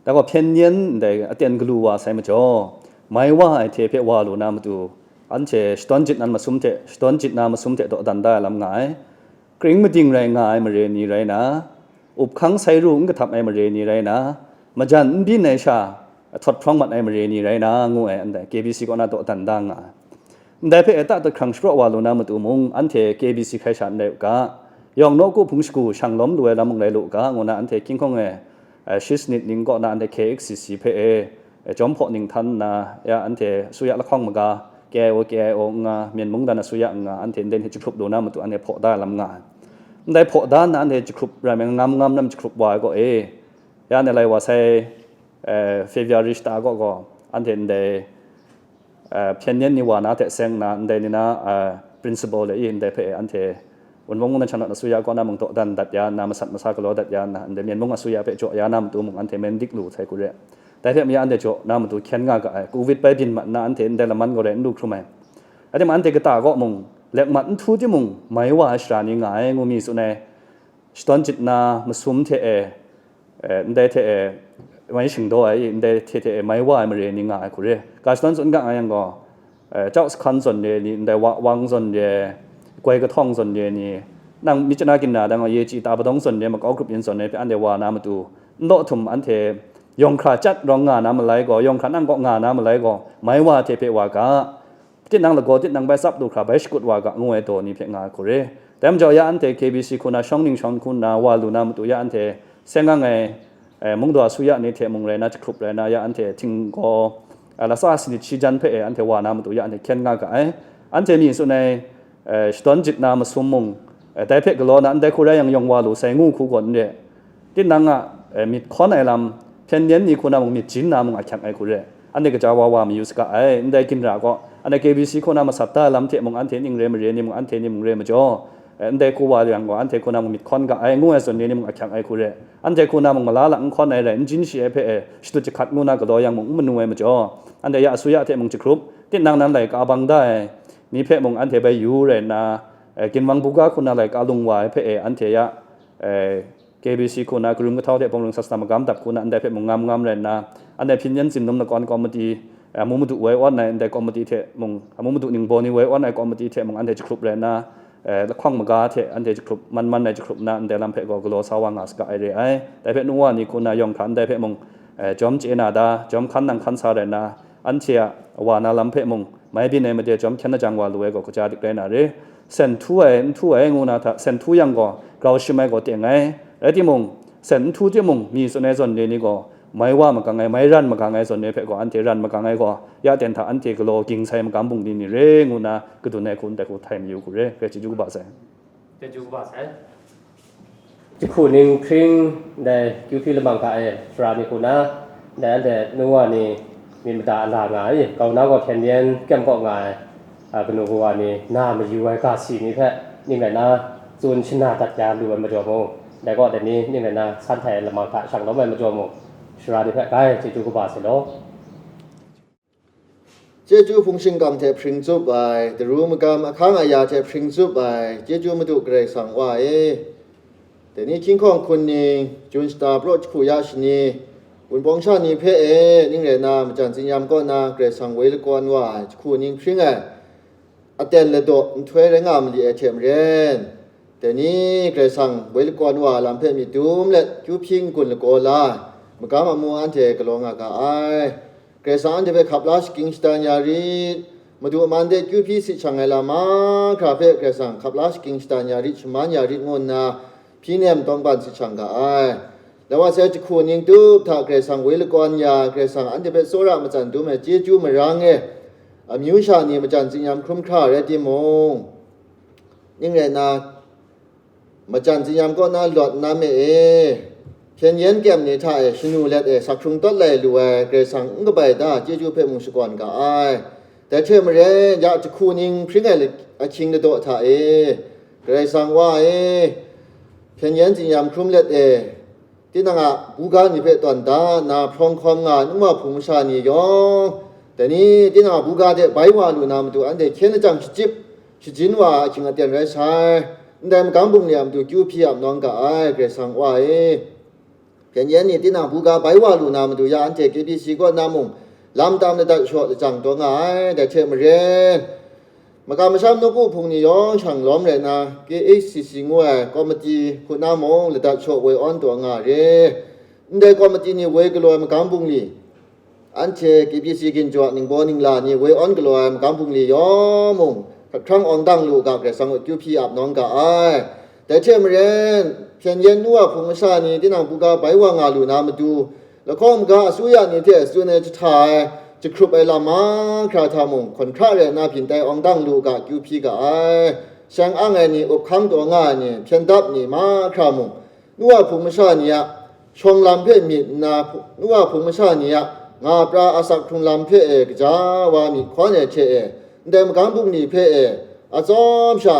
Da gaw hpyen yen ndai aten galu wa sai majaw, mai wa ai hte hpe wa lu na matu, anhte shadawn jit nan masum hte, shadawn jit na masum hte dawdan da ai lam nga ai. Kring mading rai nga ai mare ni rai na, up hkang sai ru n kahtap ai mare ni rai na, majan n byin ai sha, ahtawt hprawng mat ai mare ni rai na, ngu ai, ndai K B C kaw na dawdan da nga ai. Ndai hpe e ta dat hkrang shapraw wa lu na matu mung, anhte K B C hkrai sha n rai u ga, yawng nawku hpung shagu shang lawm lu ai lam mung rai lu u ga, ngu na anhte hkying hkawng e, eh, shi sanit ning kaw na anhte K H C C hpe e, eh, jawm hpaw ning htan nna, ya anhte asuya lahkawng maga, K I O, K I O n nga, Myen mungdan asuya n nga, anhte ndai ni hte jahkrup lu na matu anhte hpaw da ai lam nga ai. Ndai hpaw da nna anhte jahkrup rai me, ngam ngam na jahkrup wa ai gaw e, ya anhte lai wa sai, eh, February shata gaw gaw, anhte ndai, eh, hpyen yen ni wa na hte seng nna, ndai ni na, eh, principal le i, ndai hpe anhte Wunpawng mungdan sha naw asuya kaw na mung dawdan dat ya nna, masat masa galaw dat ya nna, ndai Myen mung asuya hpe jaw ya na matu mung anhte men dik lu sai hku re. Dai hte maya anhte jaw na matu hkyen nga ga ai, covid bai byin mat nna anhte ndai laman gaw rai n lu hkrum ai. Rai timung, anhte kata kaw mung, lekmat n htu timung, mai wa ai sara ni nga ai, ngu mi tsun ai. Shadawn jit na masum hte e, eh, ndai hte e, mai shingdaw ai, ndai hte hte e, mai wa ai mare ni nga ai hku re. Ga shadawn tsun ga nga yang gaw, eh, Chau Sakan zawn re ni, ndai Wa Wang zawn re, Gwai Kahtawng zawn re ni, nang myit chana ginra dang gaw, Ye Chyi Ta Padawng zawn re, Makau Grup Yin zawn re hpe anhte wa na matu, n law htum anhte yawng hkra chyat rawng nga na malai gaw, yawng hkra nang kaw nga na malai gaw, mai wa hte hpe wa ga, tinang lagaw tinang bai tsap lu hkra bai shakut wa ga, ngu ai daw ni hpe nga ai hku re. Dai majaw ya anhte K B C hku na shawng ning shawng hku nna wa lu na matu ya anhte seng ang ai, eh, mungdaw asuya ni hte mung rai na, jahkrup rai na, ya anhte htinggaw, eh, latsa sanit shi jan hpe e anhte wa na matu ya anhte hkyen nga ga ai. Anhte mi tsun ai, eh, shadawn jit na masum mung, eh, dai hpe galaw na ndai hku rai yang yawng wa lu sai ngu hku gaw n re. Tinang a, eh, myit hkawn ai lam, hpyen yen ni hku na mung myit jin na mung ahkyak ai hku re. Anhte kaja wa wa mayu saga ai, ndai ginra gaw, anhte K B C hku na masat da ai lam hte mung, anhte ning re mare ni mung, anhte ni mung re majaw, eh, ndai hku wa yang gaw, anhte hku na mung myit hkawn ga ai, ngu ai zawn ni mung ahkyak ai hku re. Anhte hku na mung malala n hkawn ai rai, n jin shi ai hpe e, shadut jahkat ngu na galaw yang mung n manu ai majaw, anhte ya asuya hte mung jahkrup, tinang nan laika bang da ai ni hpe mung anhte bai yu rai nna, eh, ginwang buga hku na laika lung wa ai hpe e, anhte ya, eh, K B C hku na, karum kahtau hte bawng ring sat sa magam dap hku na, ndai hpe mung ngam ngam rai nna, anhte hpyen yen tsin dum lakawn komiti, eh, amu madu woi awn ai ndai komiti hte mung, amu madu ningbaw ni woi awn ai komiti hte mung, anhte jahkrup rai nna, eh, lahkawng maga hte anhte jahkrup, man man ai jahkrup nna, ndai lam hpe gaw galaw sa wa nga saga ai re ai. Dai hpe nu wa ni hku na yawng hkra ndai hpe mung, eh, jawm chye na da, jawm hkan nang hkan sa rai nna, anhte a wa na lam hpe mung, mai byin ai made jawm hkyen lajang wa lu ai gaw kaja dik rai na re. Sen htu ai, n htu ai ngu na hta, sen htu yang gaw, grau shim ai gaw teng ai. Rai timung, sen n htu timung, mi tsun ai zawn re ni gaw, Mai wa magang ai, mai ran magang ai zawn ni hpe gaw, anhte ran magang ai gaw, ya ten hta anhte galaw ging sai magam bungli ni re ngu nna, kadun ai hku ndai hku htai mayu hku re, grai chyeju kaba sai. Chyeju kaba sai. Jahku ning hpring ndai kyu hpyi lamang hta e sara ni hku na, ndai anhte nu wa ni myit mada a la nga ai, kau na gaw hpyen yen kyem kaw nga ai, a, kanu kawa ni na mayu ai ga si ni hpe ning rai na tsun shana dat ya lu ai majaw mung, dai gaw dai ni ning rai na san htai ai lamang hta shang lawm ai majaw mung, sara ni hpe grai chyeju kaba sai law. Chyeju hpung shingkang hte hpring tsup ai, daru magam ahkang aya hte hpring tsup ai, chyeju Madu Karai Kasang Wa e, dai ni hkying hkawng hkun ning, jun shata praw jahku ya shani, wunpawng sha ni hpe e, ning rai na, majan tsinyam kaw na Karai Kasang woi lakawn wa ai jahku ning hpring ai, aten ladaw nhtoi rai nga mali ai hte maren, dai ni Karai Kasang woi lakawn wa ai lam hpe myit dum let, kyu hpyi n-gun lagaw la ai, magam amu anhte galaw nga ga ai. Karai Kasang anhte hpe hkap la shagying shadan ya rit, Madu a man de kyu hpyi si shang ai lam mahkra hpe Karai Kasang hkap la shagying shadan ya rit, shaman ya rit ngu nna, hpyi nem tawngban si shang ga ai. Lawa sai jahku ning tup hta Karai Kasang woi lakawn ya, Karai Kasang anhte hpe tsawra matsan dum ai chyeju marang e, amyu sha ni majan tsinyam hkrum hkra rai timung, ning rai na, majan tsinyam kaw na lawt nna me e, hpyen yen kyem ni hta e shanu let e sak hkrung tawt lai lu ai Karai Kasang n kabai da chyeju hpe mung shakawn ga ai. Dai hte maren, ya jahku ning hpring ai ahkying ladaw hta e, Karai Kasang Wa e, hpyen yen tsinyam hkrum let e, tinang a buga ni hpe tawn da nna hprawng hkawm nga ai nu wa hpung masha ni yawng, dai ni tinang a buga de bai wa lu na matu anhte hkyen lajang shachyip shajin wa ai ahkying aten rai sai. Ndai magam bungli a matu kyu hpyi ap nawng ga ai Karai Kasang Wa e, hpyen yen ni tinang a buga bai wa lu na matu ya anhte K B C kaw na mung lam tam ladat shaw lajang taw nga ai. Dai hte maren, makam masham nawku hpung ni yawng shang lawm rai nna, K H C C ngu ai komiti hku na mung ladat shaw woi awn taw nga re. Ndai komiti ni woi galaw ai magam bungli, anhte K B C ginjaw a ningbaw ningla ni woi awn galaw ai magam bungli yawng mung hkrang awng dang lu u ga, Karai Kasang a kyu hpyi ap nawng ga ai. Dai hte maren, hpyen yen nu wa hpung masha ni tinang buga bai wa nga lu na matu, lahkawng maga asuya ni hte tsun ai jahta ai, jahkrup ai lam mahkra hta mung, hkawn hkra rai nna byin tai awng dang lu u ga, kyu hpyi ga ai. Sheng ang ai ni, up hkang taw nga ai ni, hpyen dap ni mahkra mung, nu wa hpung masha ni a shawng lam hpe myit nna, nu wa hpung masha ni a nga pra asak hkrung lam hpe e gaja wa myit hkawn ai hte e, ndai magam bungli hpe e, atsawm sha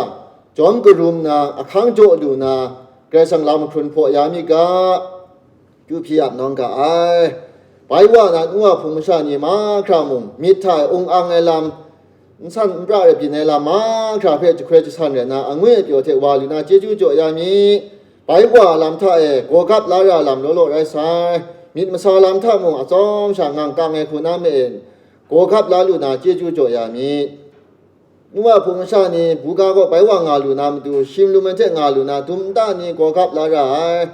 jawm karum nna, ahkang jaw lu na, Karai Kasang lam mahkrun hpaw ya mi ga, kyu hpyi ap nawng ga ai. Bai wa na nu wa hpung masha ni mahkra mung, myit hta e ung ang ai lam, nsan npra rai byin ai lam mahkra hpe jahkoi jasan rai nna, angwi apyaw hte wa lu na chyeju jaw ya mi. Bai wa lam hta e gawgap la ra lam law law rai sai. Myit masa lam hta mung atsawm sha ngang kang ai hku na me e, gawgap la lu na chyeju jaw ya mi. Nu wa hpung masha ni buga kaw bai wa nga lu na matu, shim lum ai hte nga lu na dum nta ni gawgap la ra ai.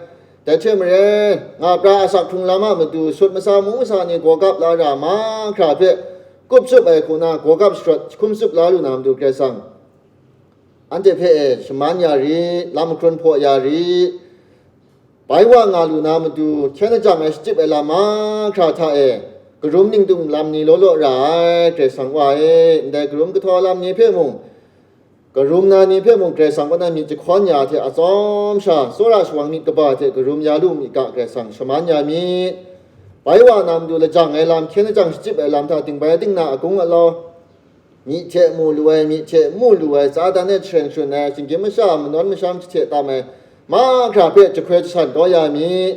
Dai hte maren, nga pra asak hkrung lam a matu, sut masa mung masa ni gawgap la ra mahkra hpe, kup tsup ai hku na gawgap sharawt jahkum tsup la lu na matu Karai Kasang, anhte hpe e shaman ya rit, lam mahkrun hpaw ya rit, bai wa nga lu na matu, hkyen lajang ai shachyip ai lam mahkra hta e, karum ningdung lam ni law law ra ai, Karai Kasang Wa e, ndai karum kahtaw lam ni hpe mung, karum na ni hpe mung Karai Kasang kaw na myit jahkawn ya hte atsawm sha, tsawra shawang myit kaba hte karum ya lu mi ga, Karai Kasang shaman ya mi. Bai wa na matu lajang ai lam, hkyen lajang shachyip ai lam hta, dingbai dingna, agung alau, myi hte mu lu ai, myi hte mu lu ai, tsa dan e jahten sharun ai, shinggyim masha, manawn masham jahte tam ai, mahkra hpe jahkoi jasan kau ya mi.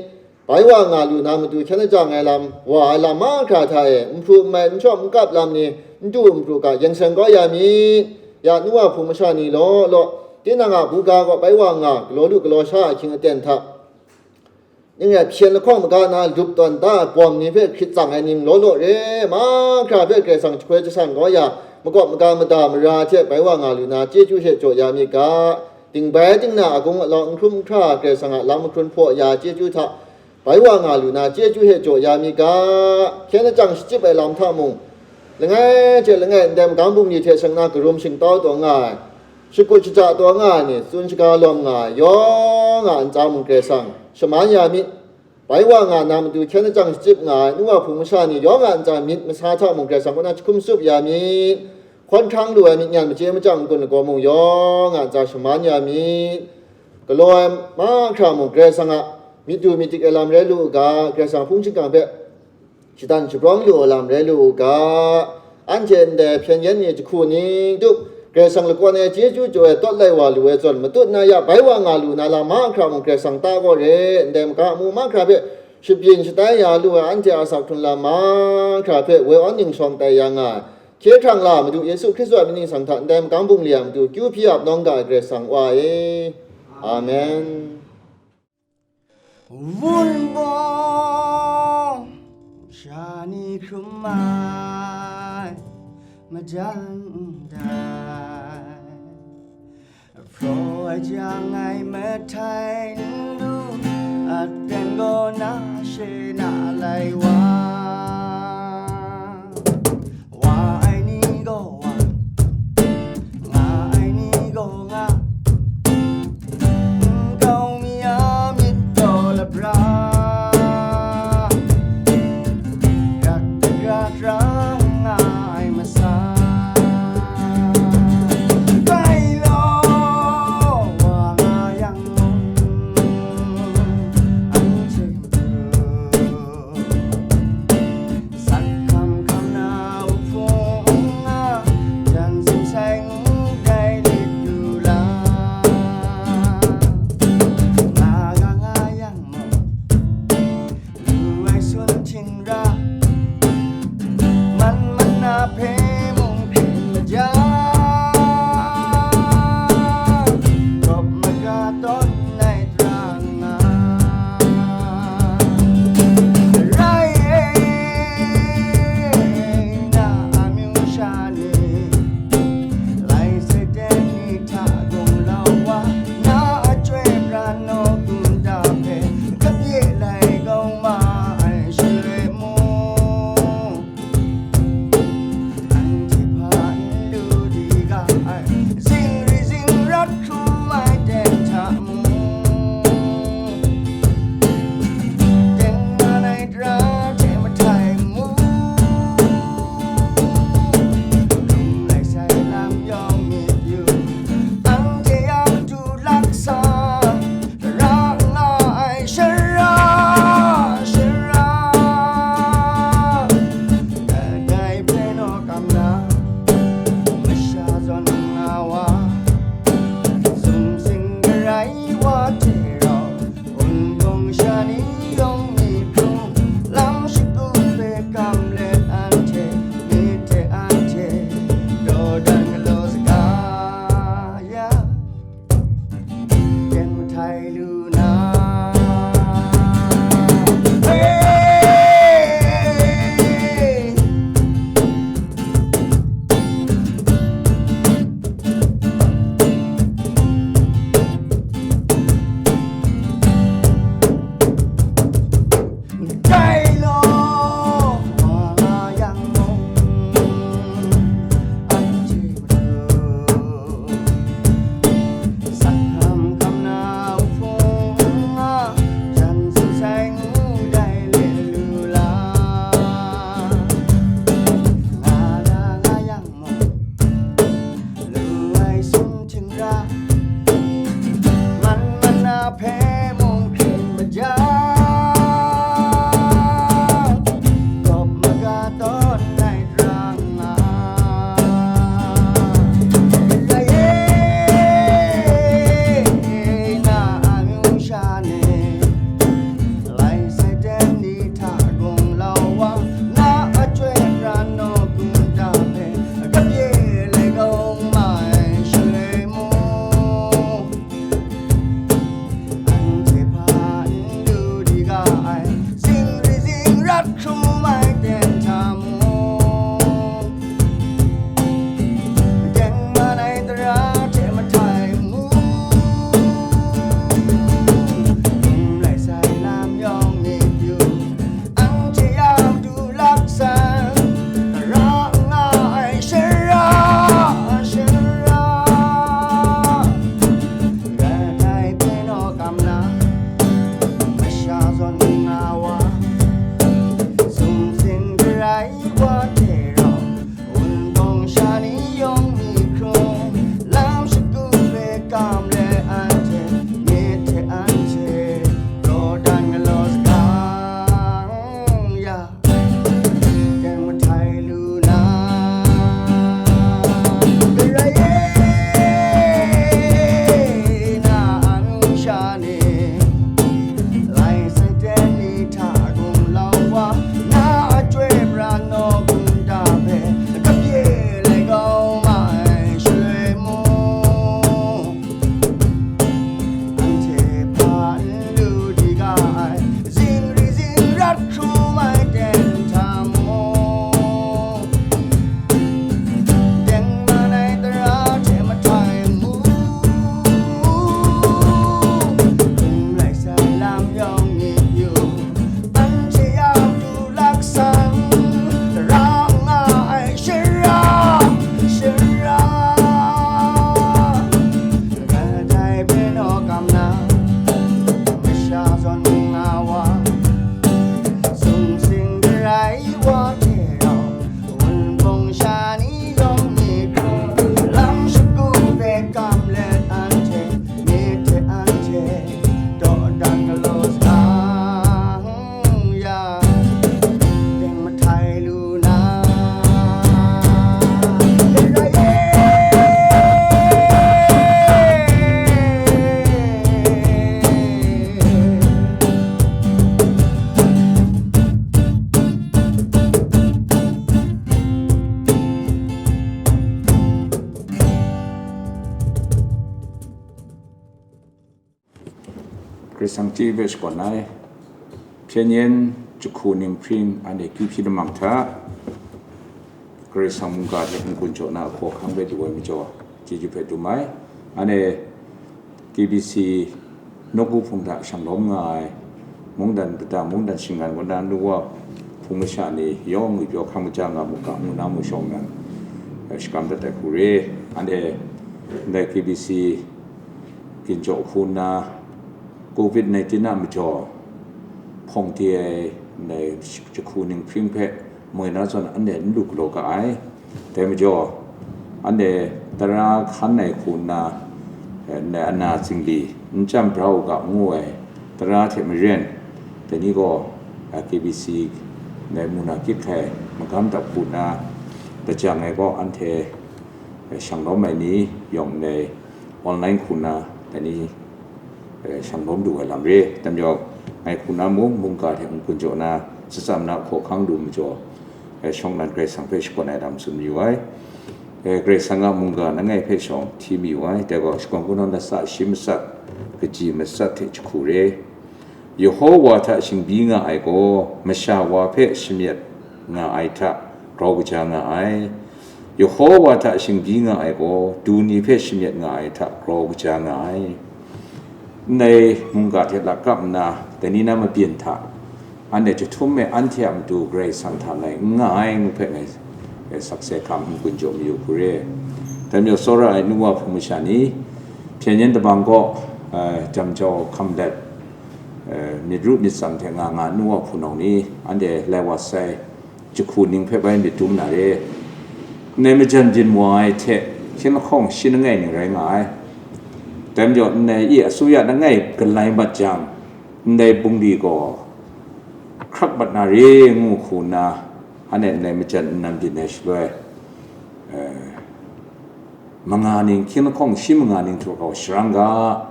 Bai wa nga lu na matu hkyen lajang ai lam, wa ai lam mahkra hta e, nhpru nmai, n shawm n kap lam ni, n du n pru ga, yen seng kau ya mi. Ya nu wa hpung masha ni law law, tinang a buga kaw bai wa nga, galaw lu galaw sha ahkying aten hta, ning rai hpyen lahkawng maga na lup tawn da ai bawm ni hpe hkrit tsang ai ning law law re, mahkra hpe Karai Kasang jahkoi jasan kau ya, makawp maga mada mara hte bai wa nga lu na, chyeju hte jaw ya mi ga, dingbai dingna, agung alau, n hkrum n hkra, Karai Kasang a lam mahkrun hpaw ya chyeju hta, bai wa nga lu na, chyeju hte jaw ya mi ga, hkyen lajang shachyip ai lam hta mung, langai hte langai ndai magam bungli hte seng na karum shingtau taw nga ai, shakut shaja taw nga ai ni, tsun shaga lawm nga ai, yawng a ntsa mung Karai Kasang shaman ya mi. bai wa nga na matu hkyen lachyang shachyip nga ai nu wa hpung masha ni yawng a ntsa myit masa hta mung Karai Kasang kaw na jahkum tsup ya myit. Hkawn hkrang lu ai myit nyan machye machyang n-gun lagaw mung yawng a ntsa shaman ya myit. Galaw ai mahkra mung Karai Kasang a myit du myit dik ai lam rai lu u ga, Karai Kasang a hpung shingkang hpe shadan shabrawng lu ai lam rai lu u ga, anhte ndai hpyen yen ni jahku ning tup, Karai Kasang lakawn e chyeju jaw ai tawt lai wa lu ai zawn, matut na ya bai wa nga lu na lam mahkra mung Karai Kasang ta gaw re, ndai maga amu mahkra hpe shabyin shatai ya lu ai anhte a asak hkrun lam mahkra hpe woi awn ningshawng tai ya nga ai, hkye hkrang la Madu Yesu Hkristu a mying ningsang hta ndai magam bungli a matu kyu hpyi ap nawng ga ai Karai Kasang Wa e. Amen. Wun baw sha ni hkrum ai majan ndai, hpraw ai jang ai mahtai n lu, aten gaw na she na lai wa. Wa ai ni gaw wa, nga ai ni gaw nga, nkau mi a myit gaw labra, rak rak ra nga ai masa. Bai law, wa nga yang mung, anhte matu Sangchyi hpe shakawn ai, hpyen yen jahku ninghpring anhte kyu hpyi lamang hta, Karai Kasang mungga hte n-gun jaw na hkaw hkang hpe du ai majaw, chyeju hpe dum ai. Anhte K B C nawku hpung hta shanglawm nga ai, mungdan kata, mungdan shinggan kaw na, nu wa hpung masha ni yawng ngwipyaw hkang maja nga mu ga, ngu na mu shawng nnan, eh, shakram dat ai hku re. Anhte ndai K B C ginjaw hku nna, covid nineteen a majaw hpawng de ai ndai jahku ninghpring hpe moi na zawn anhte n lu galaw ga ai. Dai majaw, anhte tara hkan ai hku nna, eh, ndai ana zingli n chyam bra u ga ngu ai tara hte maren, dai ni gaw, eh, K B C ndai muna kyit hkai magam dap hku nna, lajang ai gaw anhte, eh, shanglawm ai ni yawng ndai online hku nna, dai ni, eh, shanglawm lu ai lam re. Dai majaw, ngai hku na mung, mungga hte n-gun jaw na, tsatsa na hkaw hkang lu majaw, eh, shawng nnan Karai Kasang hpe shakawn ai lam tsun mayu ai. Eh, Karai Kasang a mungga langai hpe shawng hti mayu ai. Dai gaw, shakawn kungdawn latsa shi matsat, kaji matsat hte jahku re. Yehowa hta shingbyi nga ai gaw, masha wa hpe shamyet nga ai hta grau kaja nga ai. Yehowa hta shingbyi nga ai gaw, du ni hpe shamyet nga ai hta grau kaja nga ai. Ndai mungga hte lakap nna, dai ni na mabyin hta, anhte jahtum e anhte a matu Karai Kasang hta lai n nga ai ngu hpe ngai, eh, sakse hkam n-gun jaw mayu hku re. Dai majaw, tsawra ai nu wa hpung masha ni, hpyen yen dabang kaw, eh, jam jau hkam let, eh, myit ru myit tsang hte nga nga nu wa hpunau ni, anhte lai wa sai, jahku ning hpe bai myit dum na re. Ndai majan byin wa ai hte hkying lahkawng shi langai ning rai nga ai. Dai majaw, ndai e asuya langai galai mat jang, ndai bungli gaw hkrak mat na re ngu hku nna, anhte ndai majan nnan byin ai shaloi, eh, manga ning, hkying lahkawng shi manga ning hta gaw sharang ga,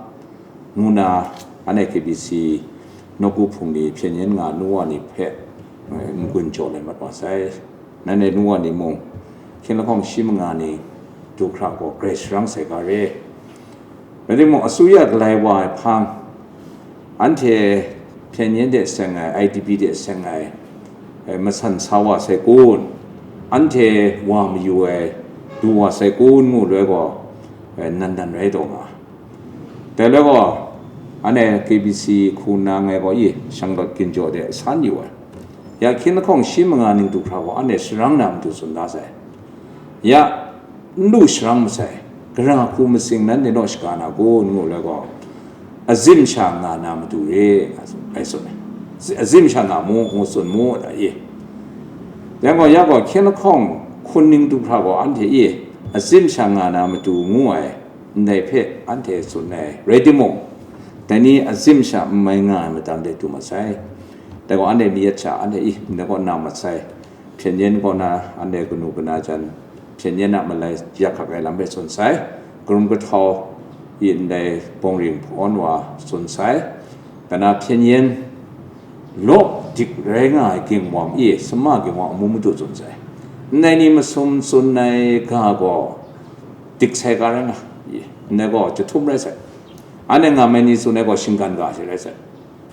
ngu na, anhte K B C nawku hpung ni hpyen yen nga nu wa ni hpe, eh, n-gun jaw lai mat wa sai. Nanhte nu wa ni mung, hkying lahkawng shi manga ning du hkra gaw grai sharang sai ga re. Rai timung, asuya galai wa ai hpang, anhte hpyen yen de seng ai, I D P de seng ai, eh, masan sa wa sai kun, anhte wa mayu ai, du wa sai kun ngu loi gaw, eh, nan nan rai taw nga. Dai loi gaw, anhte K B C hku nna ngai gaw i shanglawt ginjaw de san yu ai. Ya hkying lahkawng shi manga ning du hkra gaw, anhte sharang na matu tsun da sai. Ya, n lu sharang masai, gara hku masing nanhte naw shaga na kun ngu loi gaw, azim sha nga na matu re, nga tsun, ngai tsun ai. Azim sha nga mu, ngu tsun mu, da i. Yang gaw, ya gaw, hkying lahkawng hkun ning du hkra gaw, anhte i, azim sha nga na matu ngu ai, ndai hpe anhte tsun ai. Rai timung, dai ni azim sha n mai nga ai matam de du masai. Dai gaw, anhte mi yet sha, anhte i, ndai gaw na mat sai. Hpyen yen kaw na, anhte kanu kana jan, hpyen yen a malai yak hkak ai lam hpe tsun sai, karum kahtau i ndai bawng ring hpawn wa tsun sai, kana hpyen yen law dik rai nga ai ginwang i, sama ginwang amu madu tsun sai. Ndai ni masum tsun ai ga gaw dik sai ga rai nga i, ndai gaw jahtum rai sai. Anhte ngam ai ni tsun ai gaw shinggan ga she rai sai.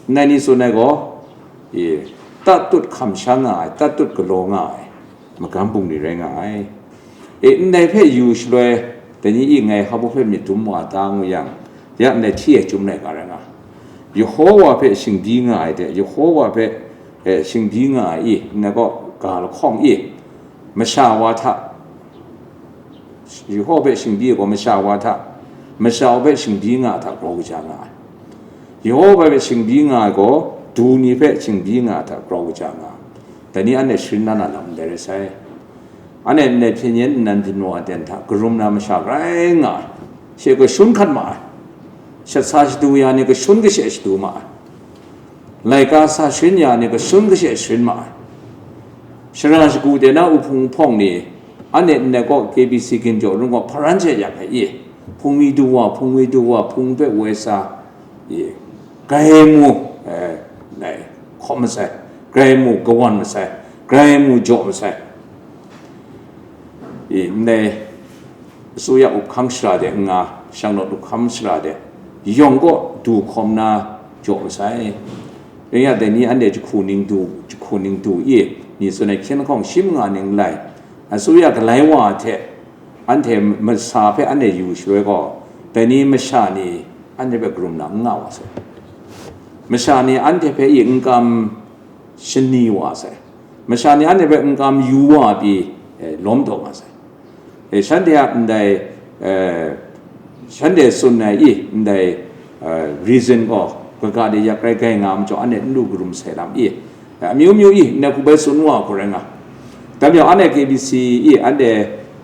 Ndai ni tsun ai gaw, i, tatut hkam sha nga ai, tatut galaw nga ai, magam bungli rai nga ai. E, ndai hpe yu shaloi, dai ni i ngai hpa hpe myit dum wa ta ngu yang, ya ndai hti e chyum lai ga rai nga. Yehowa hpe shingbyi nga ai de, Yehowa hpe, e, shingbyi nga ai i, ndai gaw ga lahkawng i, masha wa hta, Yehowa hpe shingbyi ai gaw masha wa hta, masha wa hpe shingbyi nga ai hta grau kaja nga ai. Yehowa hpe shingbyi nga ai gaw, du ni hpe shingbyi nga ai hta grau kaja nga ai. Dai ni anhte sharin na na lam ndai rai sai. Anhte ndai hpyen yen nnan byin wa ai ten hta karum na masha grai nga ai. She kashun hkat ma ai. Shat sa shadu ya ni kashun kashe shadu ma ai. Laika sa sharin ya ni kashun kashe sharin ma ai. Shara shagu de na uhpung hpawng ni, anhte ndai kaw K B C ginjaw rung gaw hparan she yak ai i, hpung mi du wa, hpung mi du wa, hpung hpe woi sa, i, grai mu, eh, nai, hkawm masai, grai mu, kawan masai, grai mu, jaw masai. I, ndai, asuya up hkang shara de nga, shanglawt up hkang shara de, yawng kaw du hkawm na, jaw masai. Ring ya dai ni anhte jahku ning du, jahku ning du i, mi tsun ai hkyen lahkawng shi manga ning lai, asuya galai wa hte, anhte masa hpe anhte yu shaloi gaw, dai ni masha ni anhte hpe karum na n nga wa sai. Masha ni anhte hpe i n kam shani wa sai. Masha ni anhte hpe n kam yu wa pyi, eh, lawm taw nga sai. E, shanhte a ndai, eh, shanhte tsun ai i ndai, eh, reason gaw kaga de yak rai gai nga majaw, anhte n lu karum sai lam i, eh, amyu myu i ndai hku bai tsun wa hku rai nga. Dai majaw, anhte K B C i anhte,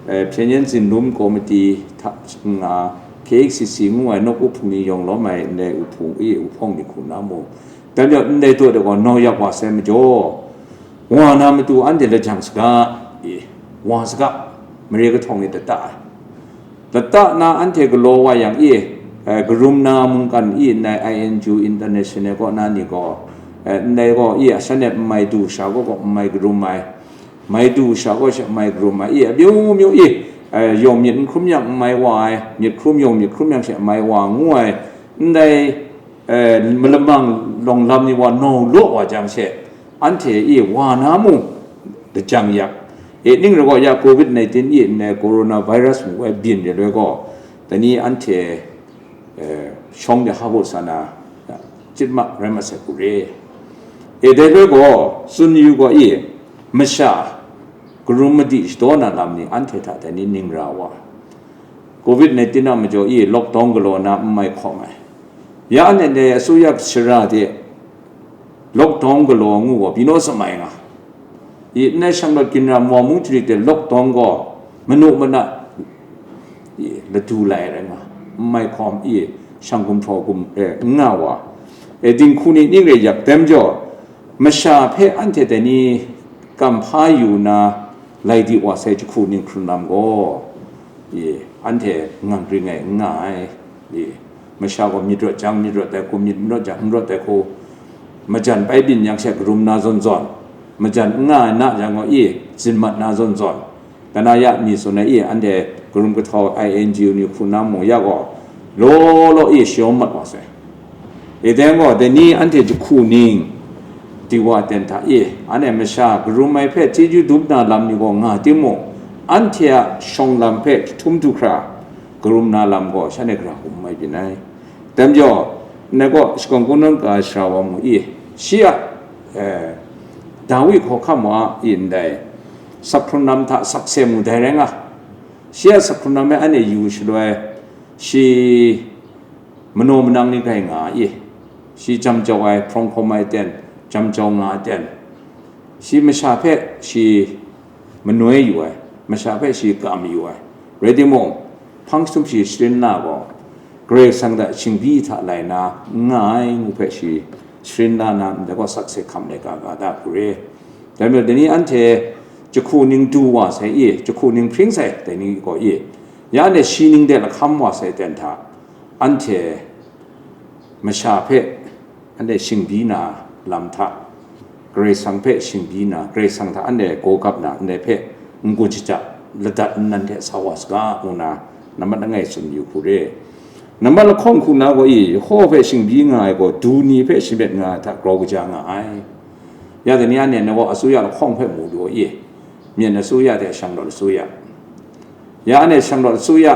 eh, Hpyen Yen Zinlum Komiti hta nga, K H C C ngu ai nawku hpung ni yawng lawm ai ndai uhpung i uhpawng ni hku na mung, dai majaw, ndai daw de gaw nau yak wa sai majaw, wa na matu anhte lajang saga, i, wa saga, mare kahtawng e data ai. Data na anhte galaw wa yang i, eh, karum na mungkan i nai I N G O International kaw na ni gaw, eh, ndai gaw i, ashan e n mai du sha gaw gaw n mai karum ai, mai du sha gaw sha mai karum ai, i, amyu myu i, eh, yawng myit n hkrum yang n mai wa ai, myit hkrum yawng myit hkrum yang she n mai wa ngu ai, ndai, eh, malamang lawng lam ni wa nau law wa jang she, anhte i wa na mung lajang yak. E ning rai gaw ya covid nineteen i nai coronavirus mung woi byin re loi gaw, dai ni anhte, eh, shawng de ha baw sa na, cit ma rai ma sai hku re. E dai loi gaw, tsun yu gaw i, masha, karum madi shadaw na lam ni anhte hta dai ni ning ra wa. covid nineteen a majaw i lockdown galaw na n mai hkawm ai. Ya anhte ndai asuya shara de lockdown galaw ngu gaw, bino samai nga. I, ndai shanglawt ginra Mawmung Chari de lockdown gaw, manu mana, i, ladu lai rai nga, n mai hkawm i, shang gumhpraw gum, eh, n nga wa. E, dinghku ni ning re yak dem jaw, masha hpe anhte dai ni kam hpa yu na, lai di wa sai jahku ning hkrun lam gaw, i, anhte ngang ring ai n nga ai. I, masha gaw myit rawt jang myit rawt ai hku, myit n rawt jang n rawt ai hku, majan bai byin yang she karum na zawn zawn, majan n nga ai na jang gaw i, zin mat na zawn zawn, dana ya mi tsun ai i, anhte karum kahtau I N G O ni hku na mung ya gaw, law law i shayawm mat wa sai. E dai gaw, dai ni anhte jahku ning, di wa ten hta i, anhte masha karum ai hpe chyeju dum na lam ni gaw nga timung, anhte a shawng lam hpe jahtum du hkra, karum na lam gaw shanhte gara hkum n mai byin ai. Dai majaw, ndai gaw shakawn kungdawn ka ai sara wa mu i, shi a, eh, Dawi hkawhkam wa i ndai, sak hkrun lam hta sakse mu dai rai nga, shi a sak hkrun lam e anhte yu shaloi, shi manaw manang ni grai nga i, shi jam jau ai, hprawng hkawm ai ten, jam jau nga ai ten, shi masha hpe shi manoi yu ai, masha hpe shi kam yu ai, rai timung, hpang jahtum shi sharin la gaw, Karai Kasang hta shingbyi hta lai na n nga ai ngu hpe shi sharin la na, ndai gaw sakse hkam laika ga da hku re. Dai majaw, dai ni anhte jahku ning du wa sai i, jahku ning hpring sai, dai ni gaw i, ya anhte shi ning de lahkam wa sai ten hta, anhte masha hpe anhte shingbyi na lam hta, Karai Kasang hpe shingbyi na, Karai Kasang hta anhte gaw gap na, ndai hpe n-gun shaja ladat nnan hte sa wa saga, ngu na, nambat langai tsun yu hku re. Nambat lahkawng hku na gaw i, Yehowa hpe shingbyi nga ai gaw, du ni hpe shamet nga ai hta grau kaja nga ai. Ya dai ni anhte na gaw asuya lahkawng hpe mu lu i, myen asuya hte shanglawt asuya, ya anhte shanglawt asuya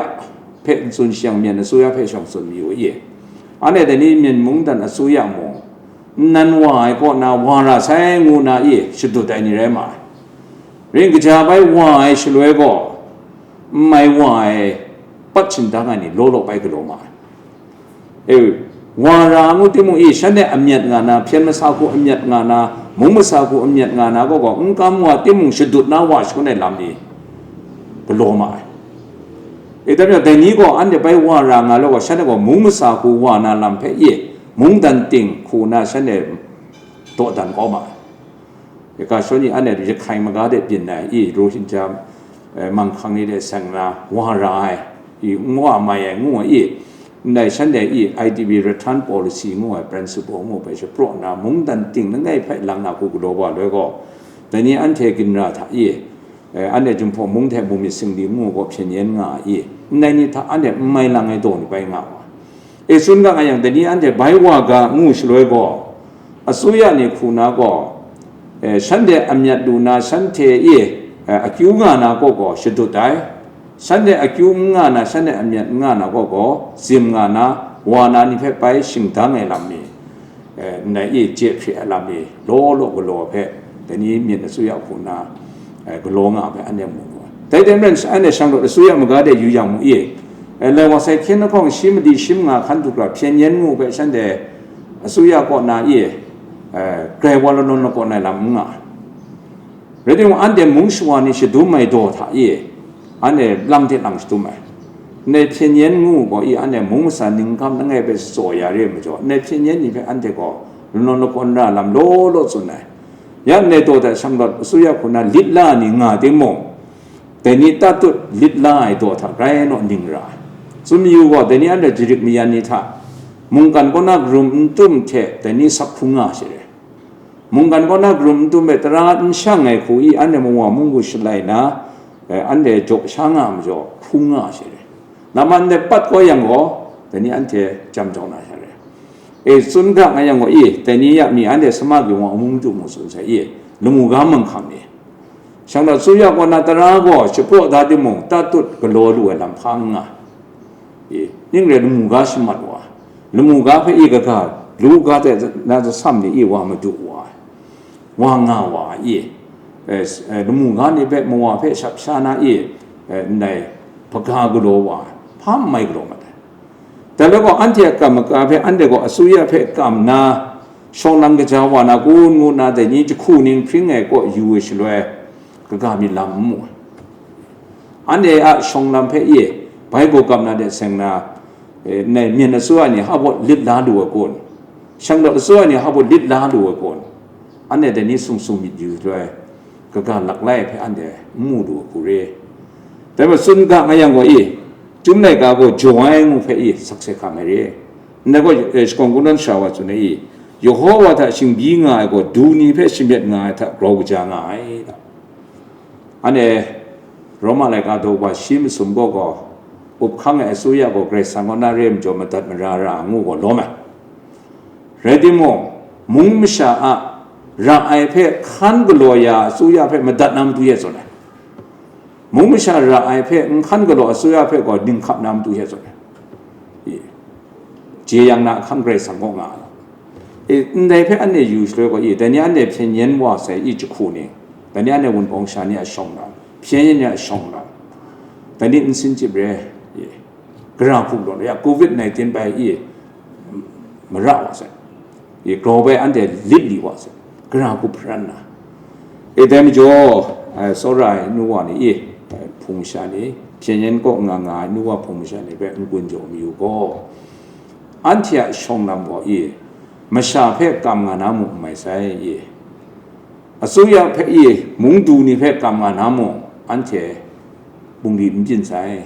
hpe n tsun shang, myen asuya hpe shawng tsun mayu i. Anhte dai ni myen mungdan asuya mung, nnan wa ai kaw na wa ra sai ngu na i shadut ai ni rai ma ai. Ring kaja bai wa ai shaloi gaw, n mai wa ai pat shingdang ai ni law law bai galaw ma ai. E, wa ra ngu timung i, shanhte amyat nga na, hpyen masa hku amyat nga na, mung masa hku amyat nga na gaw gaw, n kam wa timung shadut na wa shangun ai lam ni galaw ma ai. E, dai majaw, dai ni gaw anhte bai wa ra nga law gaw, shanhte gaw mung masa hku wa na lam hpe i, mungdan ting hku na shanhte dawdan kau ma ai. Ga shawng ni anhte Rakhine maga de byin ai i, Rohingya, eh, manghkang ni de seng na wa ra ai i, n wa mai ai ngu ai i, ndai shanhte i, I D P return policy ngu ai principle ngu hpe shapraw nna, mungdan ting langai hpe lang na hku galaw wa loi gaw, dai ni anhte ginra hta i, eh, anhte Jinghpaw mung hte mung myit singli ngu gaw hpyen yen nga ai i, ndai ni hta anhte n mai lang ai daw ni bai nga wa. E tsun ga nga yang, dai ni anhte bai wa ga ngu shaloi gaw, asuya ni hku na gaw, e, shanhte amyat lu na, shanhte e, e, akyu nga na kaw gaw shadut ai. Shanhte akyu n nga na, shanhte amyat n nga na kaw gaw, zim nga na, wa na ni hpe bai shingdang ai lam mi, e, ndai e je hpre ai lam mi, law law galaw hpe, dai ni myit asuya hku na, e, galaw nga ai hpe anhte mu lu ai. Dai hte maren, anhte shang rawt asuya maga de yu yang mu e, e, lai wa sai hkyen lahkawng shi mali shi manga hkan du hkra hpyen yen ngu hpe shanhte asuya kaw na e, e, grai wa lanawn lakawn ai lam n nga ai. Rai timung, anhte mung shawa ni shadum ai daw hta e, anhte lang hte lang shadum ai. Ndai hpyen yen ngu gaw i, anhte mung masa ningkam langai hpe shatsaw ya re ai majaw, ndai hpyen yen ni hpe anhte gaw lanawn lakawn ra lam law law tsun ai. Ya ndai daw hta shang rawt asuya hku na lit la ai ni nga timung, dai ni tatut lit la ai daw hta grai naw ning ra ai. Tsun mayu gaw, dai ni anhte jarit mayan ni hta mungkan kaw na karum n tum hte dai ni sak hkrum nga ai she re. Mungkan kaw na karum n tum hpe tara n shang ai hku i, anhte mawa munggu shalai na, eh, anhte jaw sha nga ai majaw, hkrum nga ai she re. Namman de pat kau yang gaw, dai ni anhte jam jau na sha re. E, tsun ga nga yang gaw, e, dai ni ya mi anhte sama ginwang amu madu mu tsun sai, e, lamu ga manghkang ni. Shang rawt asuya kaw na tara gaw shapraw da timung, tatut galaw lu ai lam hpa n nga. E, ning rai lamu ga shamat wa ai. Lamu ga hpe e kaga, lu ga hte na zatsam ni e wa madu wa ai. Wa nga wa ai, e, e, lamu ga ni hpe mawa hpe shap sha na e, e, ndai hpaga galaw wa ai, hpa n mai galaw mat ai. Dai rai gaw, anhte a kam maka hpe anhte gaw asuya hpe kam na, shawng lam kaja wa na kun ngu nna, dai ni jahku ning hpring ai kaw yu ai shaloi, kaga mi lam n mu ai. Anhte a shawng lam hpe e, Bible kam na de seng na, e, ndai myen asuya ni hpa baw lit la lu ai kun, shang rawt asuya ni hpa baw lit la lu ai kun, anhte dai ni sung sung myit yu shaloi, kaga laklai hpe anhte n mu lu ai hku re. Dai hpe tsun ga nga yang gaw, e, Chyum laika gaw jaw ai ngu hpe, e, sakse hkang ai re. Ndai gaw, e, shakawn kungdawn sara wa tsun ai, e, Yehova hta shingbyi nga ai gaw, du ni hpe shamyet nga ai hta grau kaja nga ai. Anhte Roma laika daw wa shi masum gaw gaw, up hkang ai asuya gaw Karai Kasang kaw na re ai majaw madat mara ra ai ngu gaw lawm ai. Rai timung, mung masha a ra ai hpe hkan galaw ya asuya hpe madat na matu e tsun ai. Mung masha ra ai hpe n hkan galaw asuya hpe gaw ning hkap na matu e tsun ai. I, jeyang na ahkang Karai Kasang kaw nga ai. E, ndai hpe anhte yu shaloi gaw, e, dai ni anhte hpyen yen wa sai, e, jahku ni, dai ni anhte wunpawng sha ni a shawng lam, hpyen yen ni a shawng lam, dai ni n sin chyip re, e, gara hku law, ya, covid nineteen bai, e, mara wa sai, e, grau bai anhte lit li wa sai, gara hku hparan na, e, dai majaw, e, tsawra ai nu wa ni, e, hpung masha ni, hpyen yen kaw nga nga ai nu wa hpung masha ni hpe n-gun jaw mayu gaw, anhte a shawng lam gaw, e, masha hpe kam nga na mung n mai sai, e, asuya hpe, e, mung du ni hpe kam nga na mung, anhte bungli n byin sai.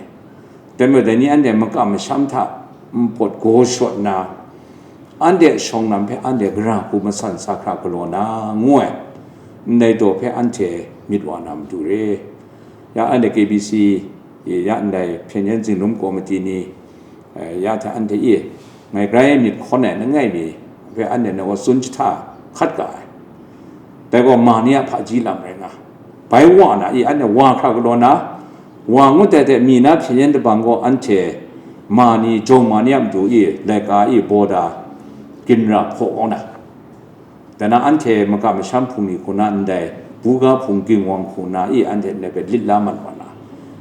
Dai majaw, dai ni anhte makam masham hta npawt gaw shawt nna, anhte a shawng lam hpe anhte gara hku masan sa hkra galaw na, ngu ai, ndai daw hpe anhte myit wa na matu re. Ya anhte K B C, ya ndai hpyen yen zinglum komiti ni, eh, ya hte anhte e, ngai grai myit hkawn ai langai mi hpe anhte nang gaw tsun jahta hkat ga ai. Dai gaw ma ni a hpaji lam rai nga, bai wa na e, anhte wa hkra galaw na, wa ngut ai hte mi na hpyen yen dabang gaw anhte ma ni, jawng ma ni a matu e, laika e baw da, ginra hpaw kau na. Dai na anhte makam masham hpung ni hku na ndai, buga hpung ginwang hku na e anhte ndai hpe lit la mat wa na,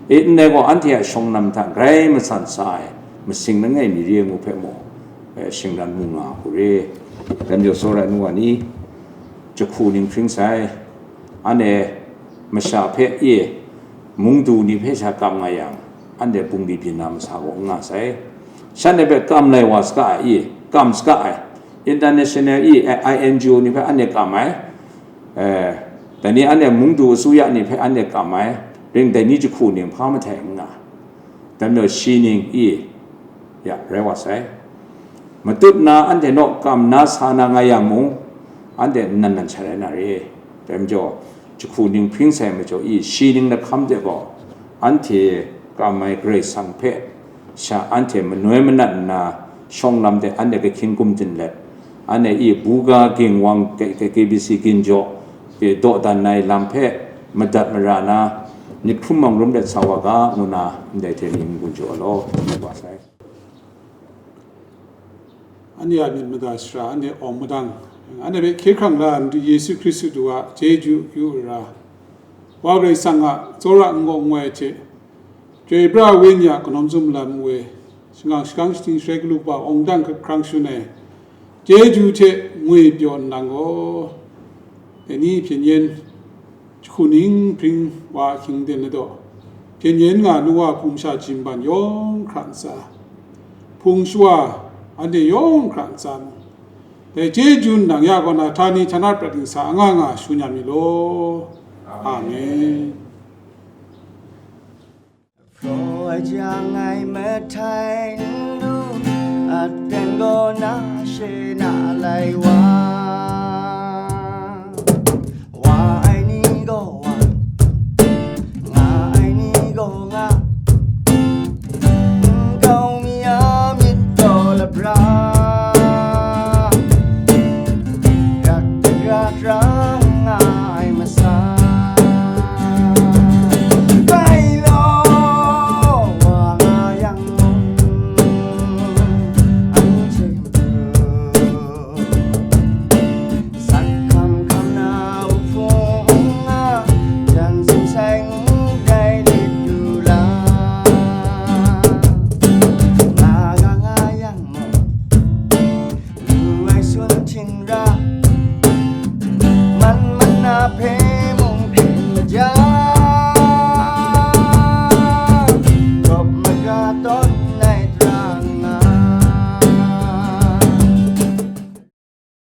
e ndai gaw anhte a shawng lam hta grai masan sa ai masing langai mi re ai ngu hpe mung, eh, shingran mu nga hku re. Dai majaw tsawra ai nu wa ni, jahku ning hpring sai, anhte masha hpe e, mung du ni hpe sha kam nga yang, anhte bungli byin na masa gaw n nga sai. Shanhte hpe kam lai wa saga ai, e, kam saga ai, international e, I N G O ni hpe anhte kam ai, eh, dai ni anhte mung du asuya ni hpe anhte kam ai, ring dai ni jahku ning hpa mahtai n nga. Dai majaw shi ning e, ya, rai wa sai. Matut na anhte naw kam na sa na nga yang mung, anhte nnan nan sha rai na re. Dai majaw, jahku ning hpring sai majaw i, shi ning lahkam de gaw, anhte kam ai Karai Kasang hpe sha anhte manoi manat nna, Shawng lam de anhte kahkying kumjin let, anhte i buga ging wang ke, ke K B C ginjaw e dawdan ai lam hpe madat mara na, myit hkrum mangnum let sa wa ga, ngu na ndai hte myit n gun jaw law, wa sai. Anhte a myit mada shara, anhte awng madang, anhte hpe hkye hkrang la, Yesu Hkristu a chyeju yu ra, Wa Karai Kasang a tsawra n-gaw n-goi hte, Chyoi pra ai Wenyi a kanau mazum lam ngu ai, shingkang shakang shading sharai galu pa awng dang hkrang shun ai, chyeju hte ngwi pyaw nlang gaw, dai ni hpyen yen jahku ning hpring wa ahkying den ladaw, hpyen yen nga nu wa hpung sha jimban yawng hkra ntsa, hpung shawa anhte yawng hkra ntsa mung, dai chyeju nlang ya kaw na htani htana prat dingsa anga nga shu nya mi law. Amen. Hpraw ai jang ngai mahtai n lu, aten gaw na she na lai wa. Wa ai ni gaw wa, nga ai ni gaw nga, nkau mi a myit gaw labra. Rak rak rang nga ai masa, bai law wa nga yang mung, anhte matu san hkam hkam na wuhpung nga, jan sing sai ndai lit lu la, nga ga nga yang mung, lu ai sun htingra, man man na hpe